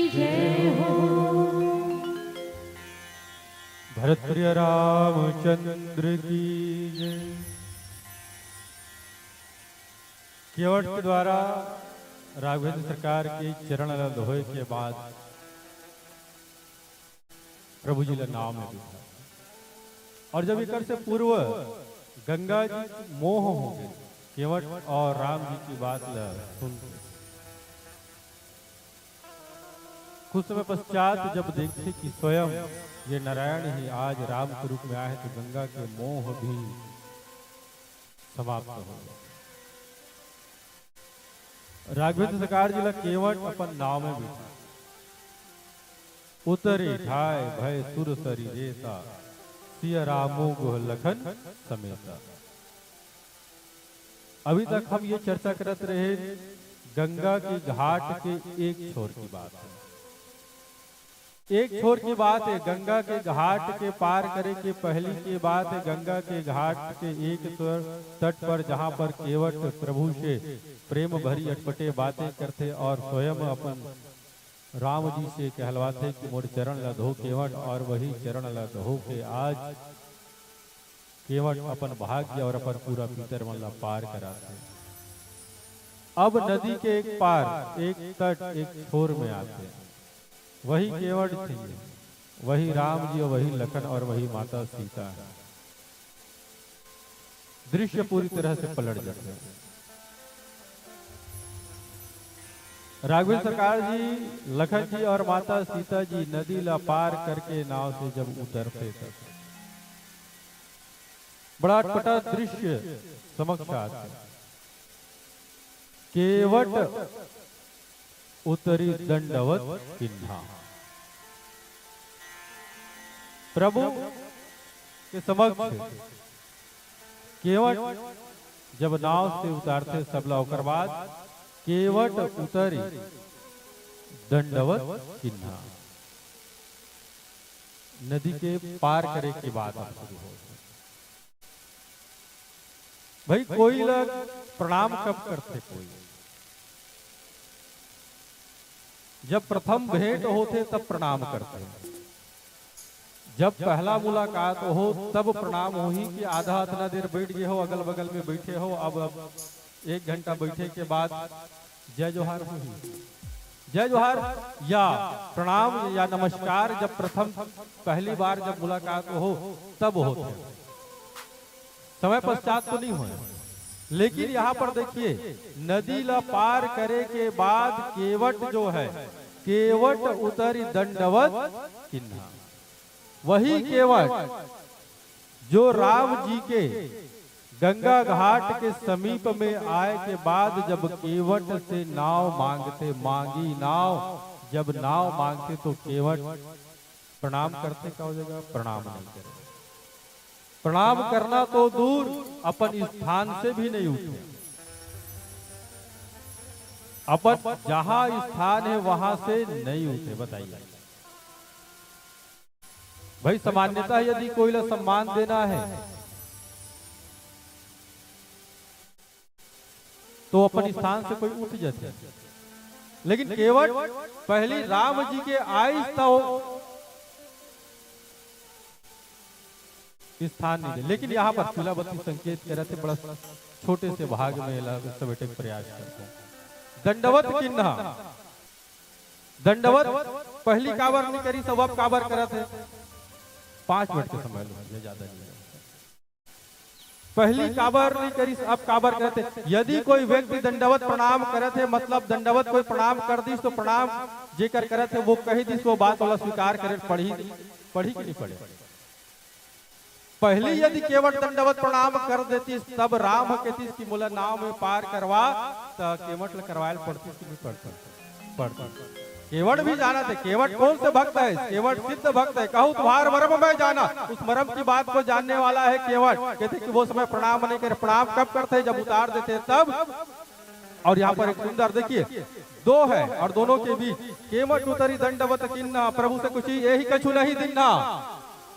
जय हो। भरत प्रिय रामचंद्र की जय। केवट के द्वारा राघवेंद्र सरकार के चरण ल धोए के बाद प्रभु जी ला नाव में बिठा। और जब एकर से पूर्व गंगा जी मोह हो गए, केवट और राम जी की बात ला सुन के। कुछ समय पश्चात जब देखते कि स्वयं ये नारायण ही आज राम के रूप में आए हैं, तो गंगा के मोह भी समाप्त हो गया। राघवेंद्र सरकार जी ला केवट अपन नाव में बिठा। उतरी ठाय भय सुर सरी रेता, सिया रामो गुह लखन समेता। अभी तक हम ये चर्चा करत रहे गंगा के घाट के एक छोर की बात है। एक छोर की बात है, गंगा के घाट के पार करे के पहली के बात है, गंगा के घाट के एक छोर तट पर, जहाँ पर केवट प्रभु से प्रेम भरी अटपटे बातें करते और स्वयं अपन राम जी से कहलवाथे कि मोर चरण ला धो केवट, और वही चरण ला धो के आज केवट अपन भाग्य और अपन पूरा पितर मन ला पार कराथे। अब नदी के एक पार, एक तट, एक छोर में आथे। वही केवट चाहिए, वही राम जी और वही लखन और वही माता सीता है। दृश्य पूरी तरह से पलट जाता है। राघवेंद्र सरकार जी, लखन जी और माता सीता जी नदी ला पार करके नाव से जब उतरते तब बड़ा अटपटा दृश्य समक्ष आता है। केवट उतरी दंडवत किन्हा। प्रभु के समक्ष केवट जब नाव से उतारथे सबला, ओकर बाद केवट उतरी दंडवत किन्हा। नदी के पार करे के बाद अब शुरू हो। भाई, कोई ला प्रणाम कब करथे? कोई जब प्रथम भेंट होथे तब प्रणाम करथे। जब पहला मुलाकात हो तब प्रणाम होही कि आधा अतना देर बैठ गए हो, अगल बगल में बैठे हो, अब, अब एक घंटा बैठे के बाद जय जोहार होही। जय जोहार या प्रणाम या नमस्कार जब प्रथम, पहली बार जब मुलाकात हो तब होथे, समय पश्चात तो नहीं होय। लेकिन यहाँ पर देखिए, नदी ला पार करे के बाद केवट जो है, केवट उतरी दंडवत किन्हा। वही केवट जो राम जी के गंगा घाट के समीप में आए के बाद जब केवट से नाव मांगथे, मांगी नाव, जब नाव मांगथे तो केवट प्रणाम करथे, का हो जाएगा? प्रणाम नहीं करे। प्रणाम करना तो दूर, अपन स्थान से भी नहीं उठे, अपन जहां स्थान है वहां से नहीं उठे। बताइए भाई, सामान्यतः यदि कोई ला सम्मान देना है तो अपन स्थान से कोई उठ जाथे, लेकिन केवट पहली राम जी के आइस त स्थान नहीं दे। लेकिन यहाँ पर शिलावती संकेत करत हे, बड़ा छोटे से भाग में एला समेटे के प्रयास करत हे। दंडवत किन्हा, दंडवत पहली काबर नहीं करिस, अब काबर करत हे? पांच मिनट के समय लो, ये ज्यादा नहीं है। पहली काबर नहीं करिस, अब काबर करत हे? यदि कोई व्यक्ति दंडवत प्रणाम करत हे, मतलब दंडवत कोई प्रणाम कर दिस, तो प्रणाम जेकर करत हे, वो कही दिस, वो बात वाला स्वीकार करे पड़ी, पड़ी कि नहीं पड़े? पहली यदि केवट दंडवत प्रणाम कर देतिस, तब राम ह कहतिस कि मोला नाव में पार करवा, त केवट ल करवाए ल पड़तिस कि नहीं पड़तिस? पड़तिस। केवट भी जानत हे, केवट कौन से भक्त है? केवट सिद्ध भक्त है। कहूँ तुम्हार मरम मैं जाना, उस मरम की बात को जानने वाला है केवट। कहते कि वो समय प्रणाम नहीं करे, प्रणाम कब करते? जब उतार देते तब। और यहाँ पर एक सुंदर, देखिए, दो है और दोनों के बीच केवट उतरी दंडवत किन्हा, प्रभु से कुछ यही कछु नहीं दिन्हा।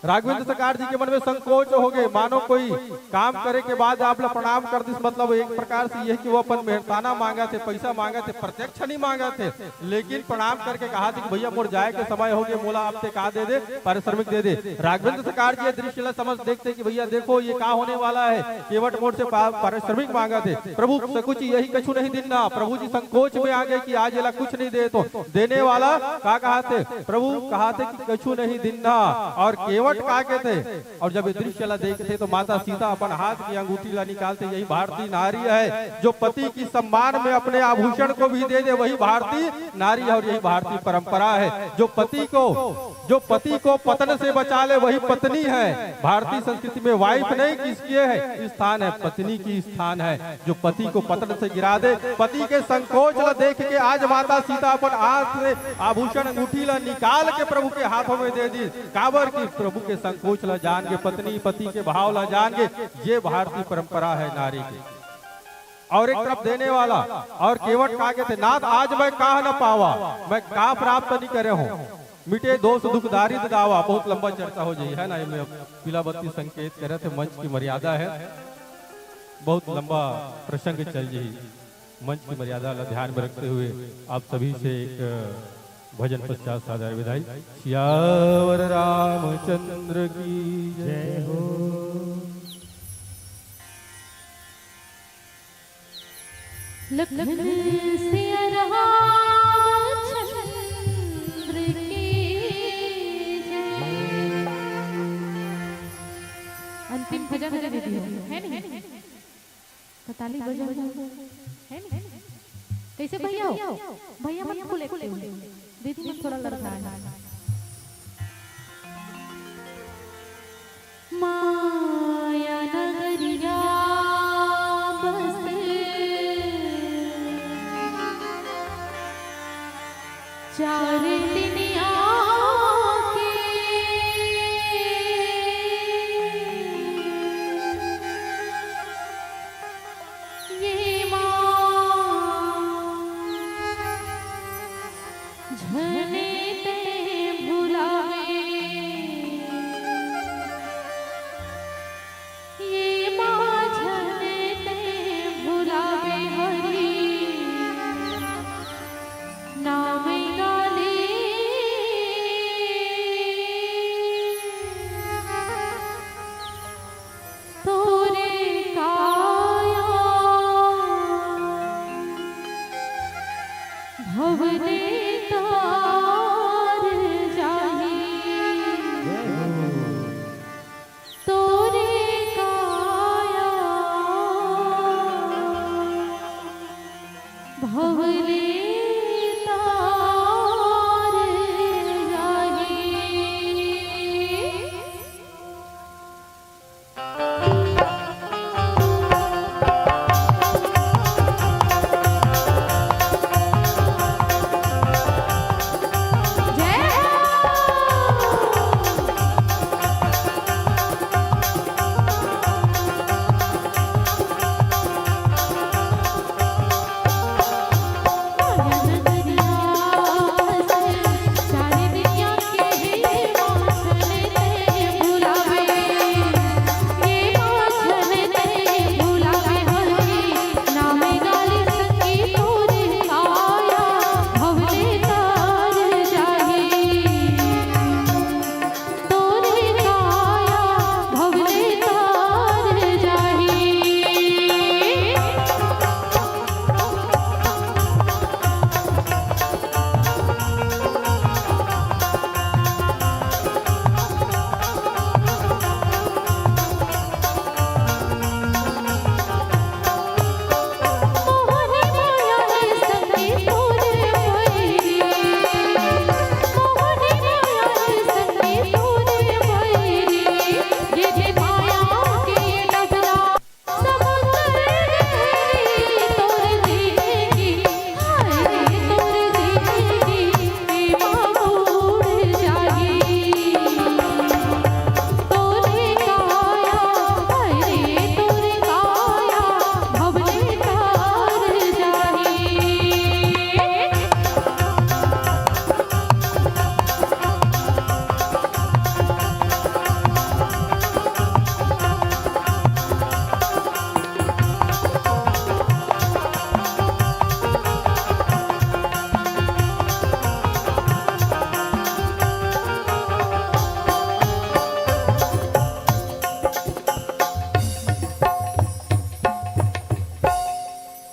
राघवेंद्र सरकार जी के मन में संकोच हो गए, मानो कोई काम करे के बाद आप ला प्रणाम कर दिस, मतलब एक प्रकार से यह कि वो अपन मेहनताना मांगत हे, पैसा मांगत हे, प्रत्यक्ष नहीं मांगत हे, लेकिन प्रणाम करके कहा थी कि भैया मोर जाए के समय हो गए, मोला आप ते का दे दे, पारिश्रमिक दे दे। राघवेंद्र सरकार जी ये दृश्य ला समझ देखते कि भैया देखो ये का होने वाला है, केवट मोर से पा-, पारिश्रमिक मांगत हे। प्रभु से कुछ यही कछु नहीं दिन्ना। प्रभु जी संकोच में आ गए कि आज ये ला कुछ नहीं दे तो देने वाला का कहा थे? प्रभु कहा थे कि कछु नहीं दिन्ना और केवट का कहते। और जब ये दृश्य ला देखते तो माता सीता अपन हाथ की अंगूठी ला निकालते, यही भारतीय नारी है जो पति की सम्मान में अपने आभूषण को भी दे दे, वही भारतीय नारी है और यही भारतीय परंपरा है। जो पति को जो पति को पतन से बचा ले वही पत्नी है। भारतीय संस्कृति में वाइफ नहीं किसकी है, स्थान है, पत्नी की स्थान है। जो पति को पतन से गिरा दे, पति के संकोच ला देख के आज माता सीता अपन हाथ से आभूषण अंगूठी ला निकाल के प्रभु के हाथों में दे दी। काबर की प्रभु के संकोच ला जान के, पत्नी पति के भाव ला जान के, ये भारतीय परंपरा है नारी की। और एक तरफ देने वाला और केवट का कहते, नाथ आज मैं काह न पावा, मैं का प्राप्त नहीं करे हूँ, मिटे दोष दुख दारिद दावा। बहुत लंबा चर्चा हो जाई है ना, ये पीला बत्ती संकेत करे थे, मंच की मर्यादा है, बहुत लंबा प्रसंग चल जाई। मंच की मर्यादा ला ध्यान में रखते हुए आप सभी से एक भजन पश्चात सादर विदाई। सियावर रामचंद्र की जय हो। लखन सिया रामचंद्र की जय। अंतिम भजन है दीदी, है नहीं? कताली बजा है नहीं? कैसे भैया हो? भैया मन फुल एक्टिव है। दीदी मन थोड़ा लड़खड़ा है। माया नगरिया बस चार दिन आके ये माँ झने ते भुलावे, ये माँ झने ते भुलावे हरि नाम गाले। तोरे काया भवने तार जाही। तोरे काया भवने तार जाही।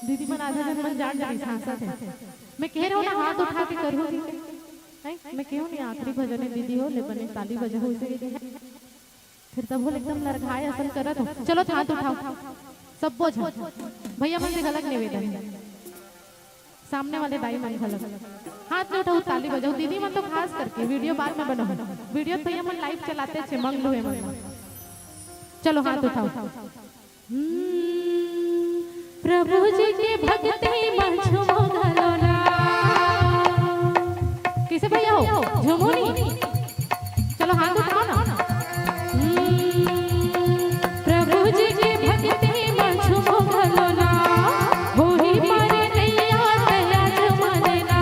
दीदी मन आधा जन मन जान डरिस, हाँसत हे। मैं कहे रहेंव ना, हाथ उठा के करहू जी। नहीं, मैं कहेंव नहीं, आखिरी भजन हे दीदी हो, ले बने ताली बजाहू इसे। फिर तब वो एकदम लरघाए असन करत हो। चलो, हाथ उठाओ, सब बोझ। भैया मन से घलक निवेदन हे, सामने वाले दाई मन घलक हाथ नहीं उठाओ, ताली बजाओ। दीदी मन तो खास करके वीडियो बाद में बनाओ, वीडियो तो भैया मन लाइव चलाते छे, मंग लूहे मन। चलो, हाथ उठाओ। हम्म, प्रभु जी के भक्ति में झूमो घलो ना। कैसे भैया हो, झूमो नहीं? चलो, हाथ उठाओ ना। हम्म, प्रभु जी के भक्ति में झूमो घलो ना, होही पार नैया दया जमाने ना।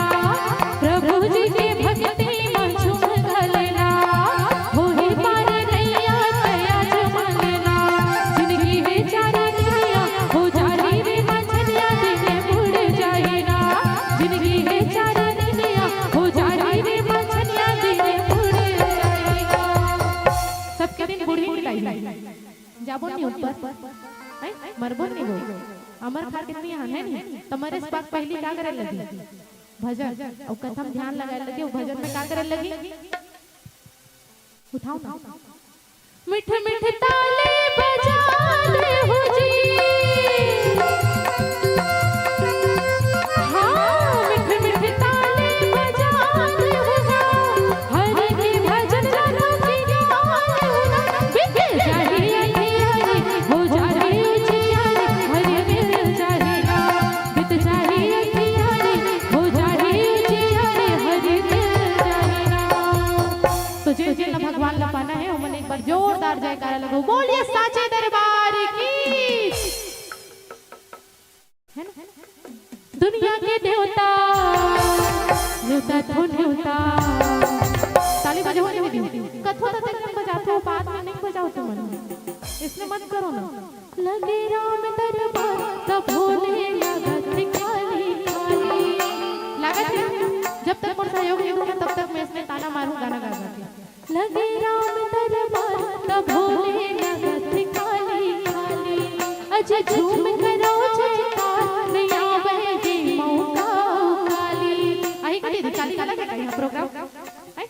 प्रभु जी के भक्ति में झूम घलो ना, होही पार नैया दया जमाने ना। जिनगी हे चार दुनिया, हो जाही रे मंझनिया, दिने बुड़ जाही ना। जिनगी हे चार दुनिया, हो जाही रे मंझनिया, दिने बुड़ जाही ना। सबके दिन बूढ़ी निकलाई जाबो नहीं ऊपर, हैं? मरबो नहीं वो। अमर खार कितनी आन है नहीं? तमरे से बात पहली का करे लगी? भजन। और कथम ध्यान लगाए लगी, वो भजन में का करे लगी? उठाओ ना। मिठ मिठ ताली बजा ले हो जी। हाँ, मिठ मिठ ताली बजा ले हो जी। हरि के भजन जानो की गाल हो ना। बीत जाही अंधियारी, हो जाही उजियारी, हरि मिल जाही ना। बीत जाही अंधियारी, हो जाही उजियारी, हरि मिल जाही ना। तो जिन जिन ला भगवान ला पाना है, ओमन एक बार जोरदार जयकारा लगाओ। बोलिए साचे दरबार की। है ना? दुनिया के देवता, नेवता थो नेवता। ताली बजाओ नहीं दीदी। कथो तो तक बजाते हो, बाद में नहीं बजाओ तुमन। इसने मत करो ना। लगे राम दरबार, तब भोले लागत खाली खाली। लागत है, जब तक मोर सहयोग नहीं दूंगा, तब तक मैं इसमें ताना मारूं गाना गा गा के। लगे राम दरबार, तब भोले लागत खाली खाली। अज झूम करो जयकार, नैया बहे गे मौका काली। आही का दीदी, काली घला के कही प्रोग्राम? आई?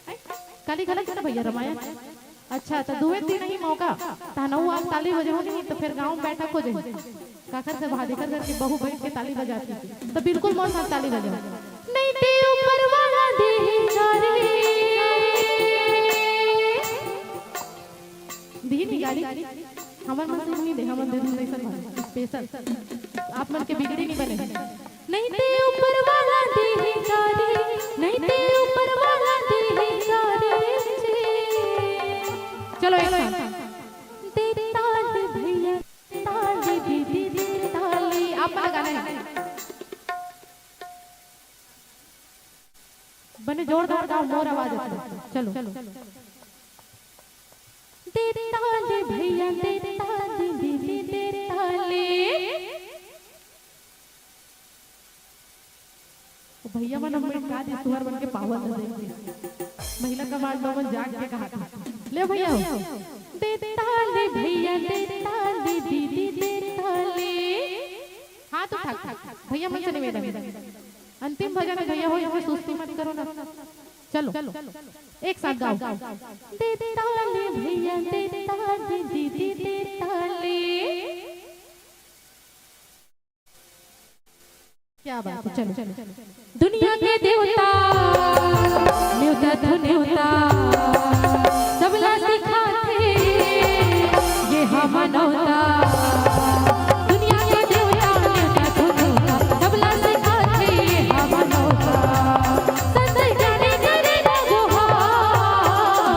काली घला के ना भैया रामायण? अच्छा, तो दुए दिन ही मौका, तहनऊ आप ताली बजाओ नहीं, तो फिर गाँव में बैठक हो जाए। काकर से भादी कर करके बहू बैठ के ताली बजाती, तो बिल्कुल मौन साथ ताली बजाओ। नहीं ते ऊपर वाला देही गारी। देही नहीं गारी, हमर मन से नहीं दे, हमर दिल में ऐसा भाई, स्पेशल। आप मन के बिगड़ी नहीं बने। नहीं ते ऊपर वाला देही गारी, नहीं ते ऊपर वाला देही गारी जी। चलो एक साथ। दे ताल भैया, दे ताल दीदी, दे ताली। आप मन गाना है। बने जोरदार गाओ, मोर आवाज अच्छा। चलो। दे ताल भैया, दे ताल दीदी, दे ताली। ओ भैया मन, हमर का दे सुहर मन के पावत हे। महिला कमांडो मन जाग के कहा था, ले भैया हो। दे ताल भैया, दे ताल दीदी, दे ताली। हाथ उठा, भैया मन से निवेदन। अंतिम भजन है भैया हो, इसमें सुस्ती मत करो ना। चलो, एक साथ गाओ। दे ताल भैया, दे ताल दीदी, दे ताली। क्या बात है, चलो। दुनिया के देवता, नेवता तो नेवता, सबला सिखाथे, ये हा मानवता। दुनिया के देवता, नेवता तो नेवता, सबला सिखाथे, ये हा मानवता। संत ज्ञानी करे ना जोहार,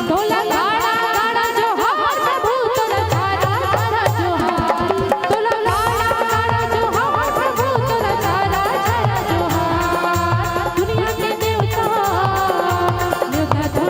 तोला लाड़ा लाड़ा जोहार प्रभु, तोला लाड़ा लाड़ा जोहार, तोला लाड़ा लाड़ा जोहार प्रभु, तोला लाड़ा लाड़ा जोहार। दुनिया के देवता, नेवता तो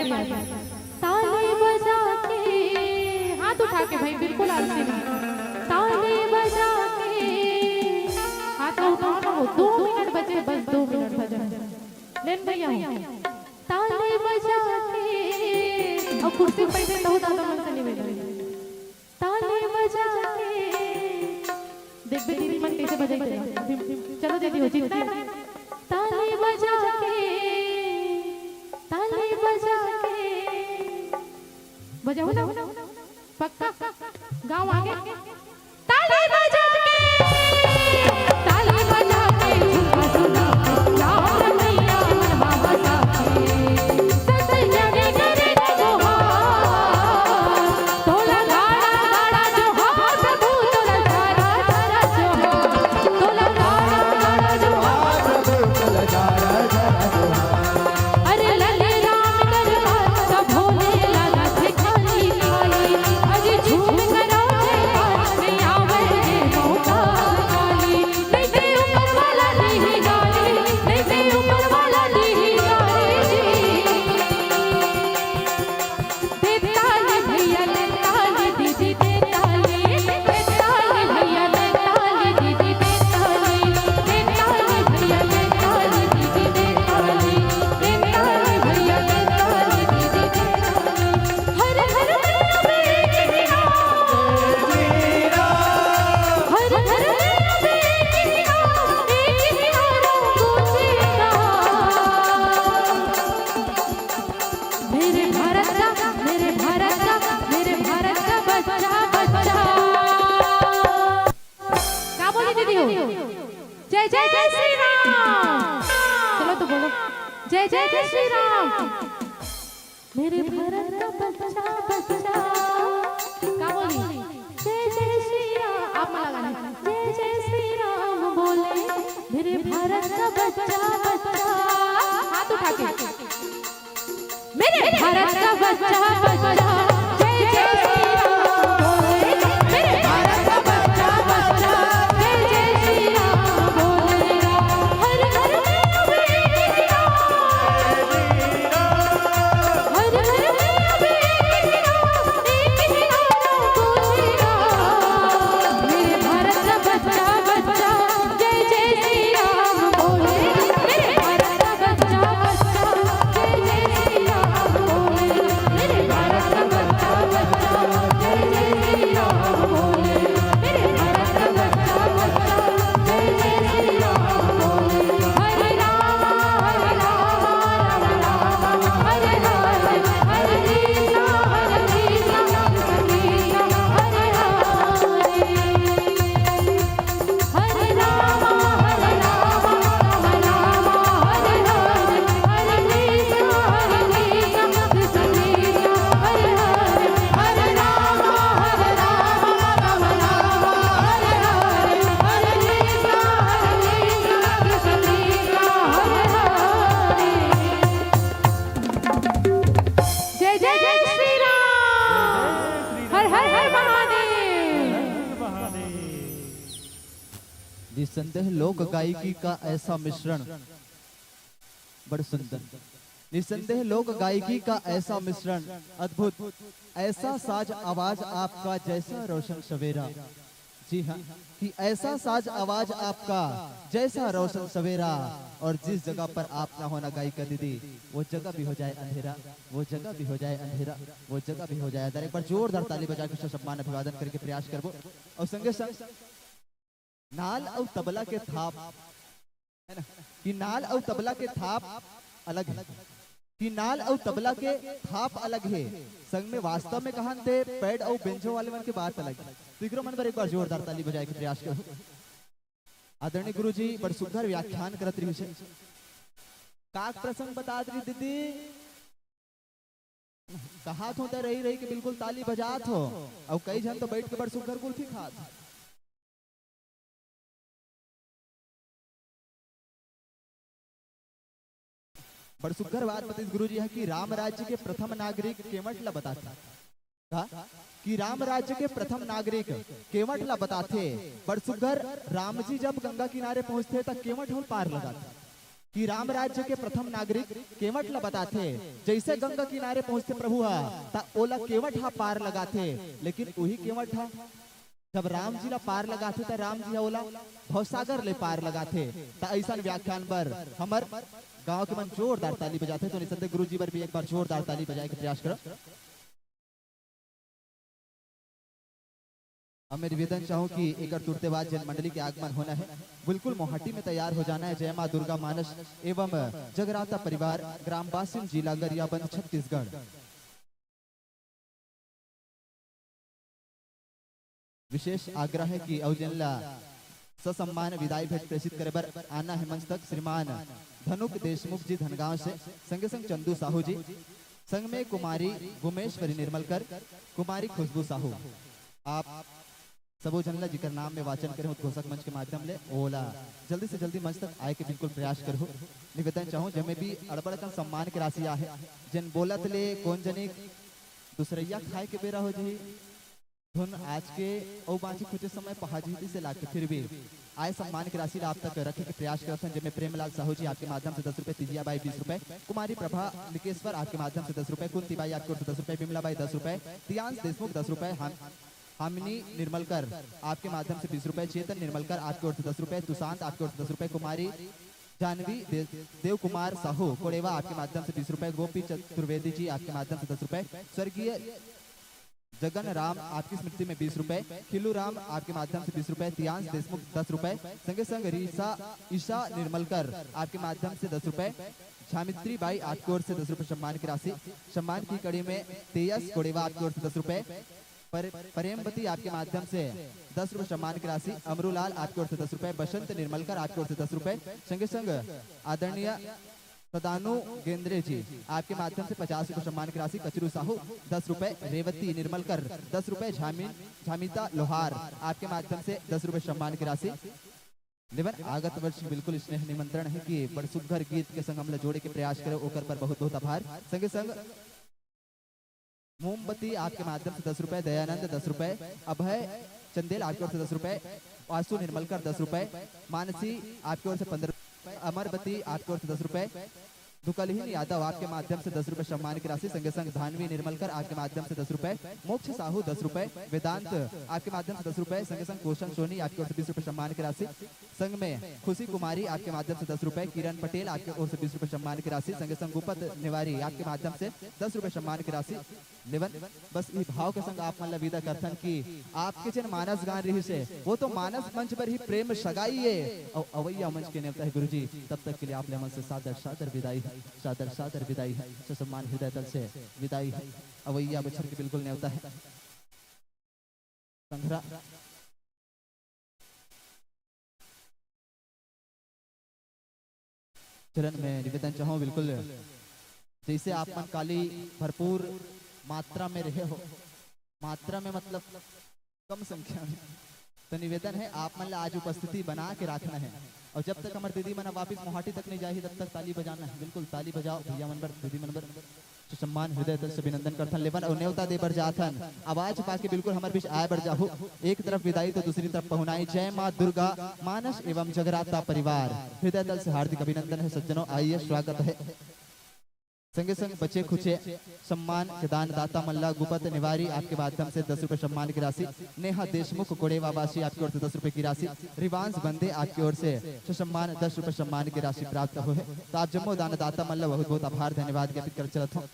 ताली बजा के, हाथ उठा के भाई, बिल्कुल आलसी नहीं। ताली बजा के, हाथ ला उठाओ ना, वो दो मिनट बचे, बस दो मिनट भजन। लेन भैया हो, ताली बजा के, अउ कुर्सी पे बैठे तो दादा मन से निवेदन। ताली बजा के। देखबे दीदी मन कैसे बजाई तेला। चलो दीदी हो, जितना है। ताली बजा के, ताली बजा के। बजाओ ना। पक्का? गाँव आगे। ताली बजा के, ताली बजा के, झुमका झुमका, राम मैया मनवा बसा के। मेरे भारत का, मेरे भारत का, मेरे भारत का बच्चा, बच्चा। का बोली दीदी हो? जय जय जय श्री राम। चलो तो बोलो, जय जय जय श्री राम। मेरे भारत का बच्चा, बच्चा। का बोली? जय जय श्री राम। आप मन ला गाना। जय जय श्री राम बोले मेरे भारत का बच्चा, बच्चा। हाथ उठा के। मेरे भारत का बच्चा, बच्चा, जय जय श्री राम बोले। मेरे भारत का बच्चा, बच्चा, जय जय श्री राम बोले। हर घर में अब एक ही नारा, हर घर में अब एक ही नारा, एक ही नारा गूंजेगा। मेरे भारत का बच्चा, बच्चा, जय जय श्री राम बोले। मेरे भारत का बच्चा, बच्चा, जय जय श्री राम बोले। मेरे भारत का बच्चा, बच्चा, जय जय श्री राम बोले। मेरे भारत का बच्चा, बच्चा, जय जय श्री राम बोले। हरे राम, हरे राम, राम राम, हरे हरे, हरे कृष्णा, हरे कृष्णा, कृष्णा कृष्णा, हरे हरे। हरे राम, हरे राम, राम राम, हरे हरे, हरे कृष्णा, हरे कृष्णा, कृष्णा कृष्णा, हरे हरे। हरे राम, हरे राम, राम राम, हरे हरे, हरे कृष्णा, हरे कृष्णा, कृष्णा कृष्णा, हरे हरे। जय जय जय श्री राम। हर हर हर महादेव। निसंदेह लोक गायकी का ऐसा मिश्रण, बड़ सुंदर। निसंदेह लोक गायकी का ऐसा मिश्रण, अद्भुत। ऐसा साज आवाज आपका जैसा रोशन सवेरा। जी हाँ, कि ऐसा साज आवाज आपका जैसा रोशन सवेरा। और जिस जगह पर आप ना होना गायिका दीदी, वो जगह भी हो जाए अंधेरा, वो जगह भी हो जाए अंधेरा, वो जगह भी हो जाए अंधेरा। एक बार जोरदार ताली बजा के उसका सम्मान अभिवादन करके प्रयास करबो। और संगे संग नाल अउ तबला के थाप, है ना, कि नाल अउ तबला के थाप अलग है, कि नाल अउ तबला के थाप अलग है। संग में वास्तव में कहन ते पैड अउ बेंजो वाले मन के बात अलग है। तो एकरो मन बर एक बार जोरदार ताली बजाए के प्रयास करो। आदरणीय गुरुजी बड़ सुघर व्याख्यान करत रहिस हे। का प्रसंग बतात रही दीदी? कहात हो त रही रही के बिल्कुल ताली बजात हो, अउ कई झन तो बैठ के बड़ सुघर गुलफी खात हो। बड़ सुघर बात बतिस गुरुजी ह कि राम राज्य के प्रथम नागरिक केवट ला बताथे। का? कि राम राज्य के प्रथम नागरिक केवट ला बताथे। बड़ सुघर, राम जी जब गंगा किनारे पहुंचथे त केवट ह पार लगाथे। कि राम राज्य के प्रथम नागरिक केवट ला बताथे। जइसे गंगा किनारे पहुंचथे प्रभु ह, त ओला केवट ह पार लगाथे, लेकिन उही केवट ह जब राम जी ला पार लगाथे, त राम जी ह ओला भवसागर ले पार लगाथे। त अइसन व्याख्यान बर हमर गांव के मन जोरदार ताली बजाथे। तो निसंदेह गुरु जी बर भी एक बार जोरदार ताली बजाए के प्रयास करो। अब मैं निवेदन चाहूं कि एकर तुरते बाद जेन मंडली के आगमन होना है, बिल्कुल मोहाटी में तैयार हो जाना है। जय माँ दुर्गा मानस एवं जगराता परिवार, ग्राम बासिन, जिला गरियाबंद, छत्तीसगढ़। विशेष आग्रह है कि अउ जेन ला ससम्मान विदाई भेंट प्रेषित करे बर आना है मंच तक, श्रीमान धनुक देशमुख जी धनगांव से, संगे संग चंदू साहू जी, संग में कुमारी गुमेश्वरी निर्मलकर, कुमारी खुशबू साहू। आप सबो झन ला जिकर नाम में वाचन करे उद्घोषक मंच के माध्यम ले, ओला जल्दी से जल्दी मंच तक आए के बिल्कुल प्रयास करहु। निवेदन चाहूं, जेमे भी अड़बड़ कन सम्मान के राशि आहे, जेन बोलत ले कोन जनी दूसरैया खाए के बेरा हो जही। धुन आज के अउ बांची कुछ समय पहा जही से लागथे, फिर भी आय सम्मान के राशि ला आप तक रखे के प्रयास करत हन, जेमे प्रेमलाल साहू जी आपके माध्यम से दस रुपए, तिजिया बाई बीस रुपए, कुमारी प्रभा लिकेश्वर आपके माध्यम से दस रुपए, कुंती बाई आपके ओर से दस रुपए, विमला बाई दस रुपए, दियांश देशमुख दस रुपए, हम हामिनी निर्मलकर आपके माध्यम से बीस रुपए, चेतन निर्मलकर आपके ओर से दस रुपए, सुशांत आपके ओर से दस रुपए, कुमारी जानवी दे-, देव कुमार साहू कोड़ेवा आपके माध्यम से बीस रुपए, गोपी चतुर्वेदी जी आपके माध्यम से दस रुपए, स्वर्गीय जगन राम आपकी स्मृति में बीस रुपए, खिल्लू राम आपके माध्यम से बीस रुपए, तियांश देशमुख दस रुपए, संगे संग रीसा ईशा निर्मलकर आपके माध्यम से दस रुपए, झामित्री बाई आपकी ओर से दस रुपए सम्मान की राशि। सम्मान की कड़ी में तेयस कोड़ेवा आपकी ओर से दस रुपए, पर-, प्रेमवती आपके माध्यम से दस रुपए सम्मान की राशि, अमरूलाल आपकी ओर से दस रुपए, बसंत निर्मलकर आपकी ओर से दस रुपए, संगे संग आदरणीय सदानु गेंद्रे जी आपके माध्यम से पचास रुपए सम्मान की राशि, कचरू साहू दस रुपए, रेवती निर्मलकर दस रुपए, झामी-, झामिता लोहार आपके माध्यम से दस रुपए सम्मान की राशि। लेवन आगत वर्ष बिल्कुल स्नेह निमंत्रण है कि बड़ सुग्घर गीत के संग हमला जोड़े के प्रयास करे, ओकर पर बहुत बहुत आभार। संगे संग मोमबती आपके माध्यम से दस रुपए, दयानंद दस रुपए, अभय चंदेल आपके ओर से दस रुपए, आशु निर्मलकर दस रुपए, मानसी आपके ओर से पन्द्रह रुपए, अमरबती आपके ओर से दस रुपए, दुकलहीन यादव आपके माध्यम से दस रुपए सम्मान की राशि, संगे संग धानवी निर्मलकर आपके माध्यम से दस रुपए, मोक्ष साहू दस रुपए, वेदांत आपके माध्यम से दस रुपए, संगे संग कोशन सोनी आपके ओर से बीस रुपए सम्मान की राशि, संग में खुशी कुमारी आपके माध्यम से दस रुपए, किरण पटेल आपके ओर से बीस रुपए सम्मान की राशि, संगे संग गुपत निवारी आपके माध्यम से दस रुपए सम्मान की राशि। लेवन बस ई भाव के संग आप मन ला विदा करथन कि आपके जेन मानस गान रहिस हे, वो तो मानस मंच पर ही प्रेम सगाई है, और अवैया मंच के नेवता है गुरुजी। तब तक के लिए आप ले मन से सादर सादर विदाई है, सादर सादर विदाई है, ससम्मान हृदय तल से विदाई है। अवैया बछर के बिल्कुल नेवता है संघरा। चलन में निवेदन चाहूँ, बिल्कुल जैसे आप मन काली भरपूर मात्रा में रहे हो, मात्रा में मतलब कम संख्या में, तो निवेदन है आप मन ला आज उपस्थिति बना के रखना है। और जब तक हमारे दीदी मन वापिस मोहाटी तक नहीं जाही, तब तक ताली बजाना है। बिल्कुल ताली बजाओ भैया मन बर, दीदी मन बर। ससम्मान हृदय तल से अभिनंदन करथन लेवन और नेवता दे बर जाथन। आवाज पाके बिल्कुल हमर बीच आए बर जाहू। एक तरफ विदाई तो दूसरी तरफ पहुनाई। जय माँ दुर्गा मानस एवं जगराता परिवार, हृदय तल से हार्दिक अभिनंदन है सज्जनों, आइए स्वागत है। संगे संग बचे खुचे सम्मान के दानदाता मन ला गुपत निवारी आपके माध्यम से दस रुपए सम्मान की राशि, नेहा देशमुख कोड़ेवा वासी आपकी ओर से दस रुपए की राशि, रिवांश बंदे आपकी ओर से ससम्मान दस रुपए सम्मान की राशि प्राप्त हुए है। तो आप जम्मो दानदाता मन ला बहुत बहुत आभार धन्यवाद ज्ञापित कर चलत हूँ।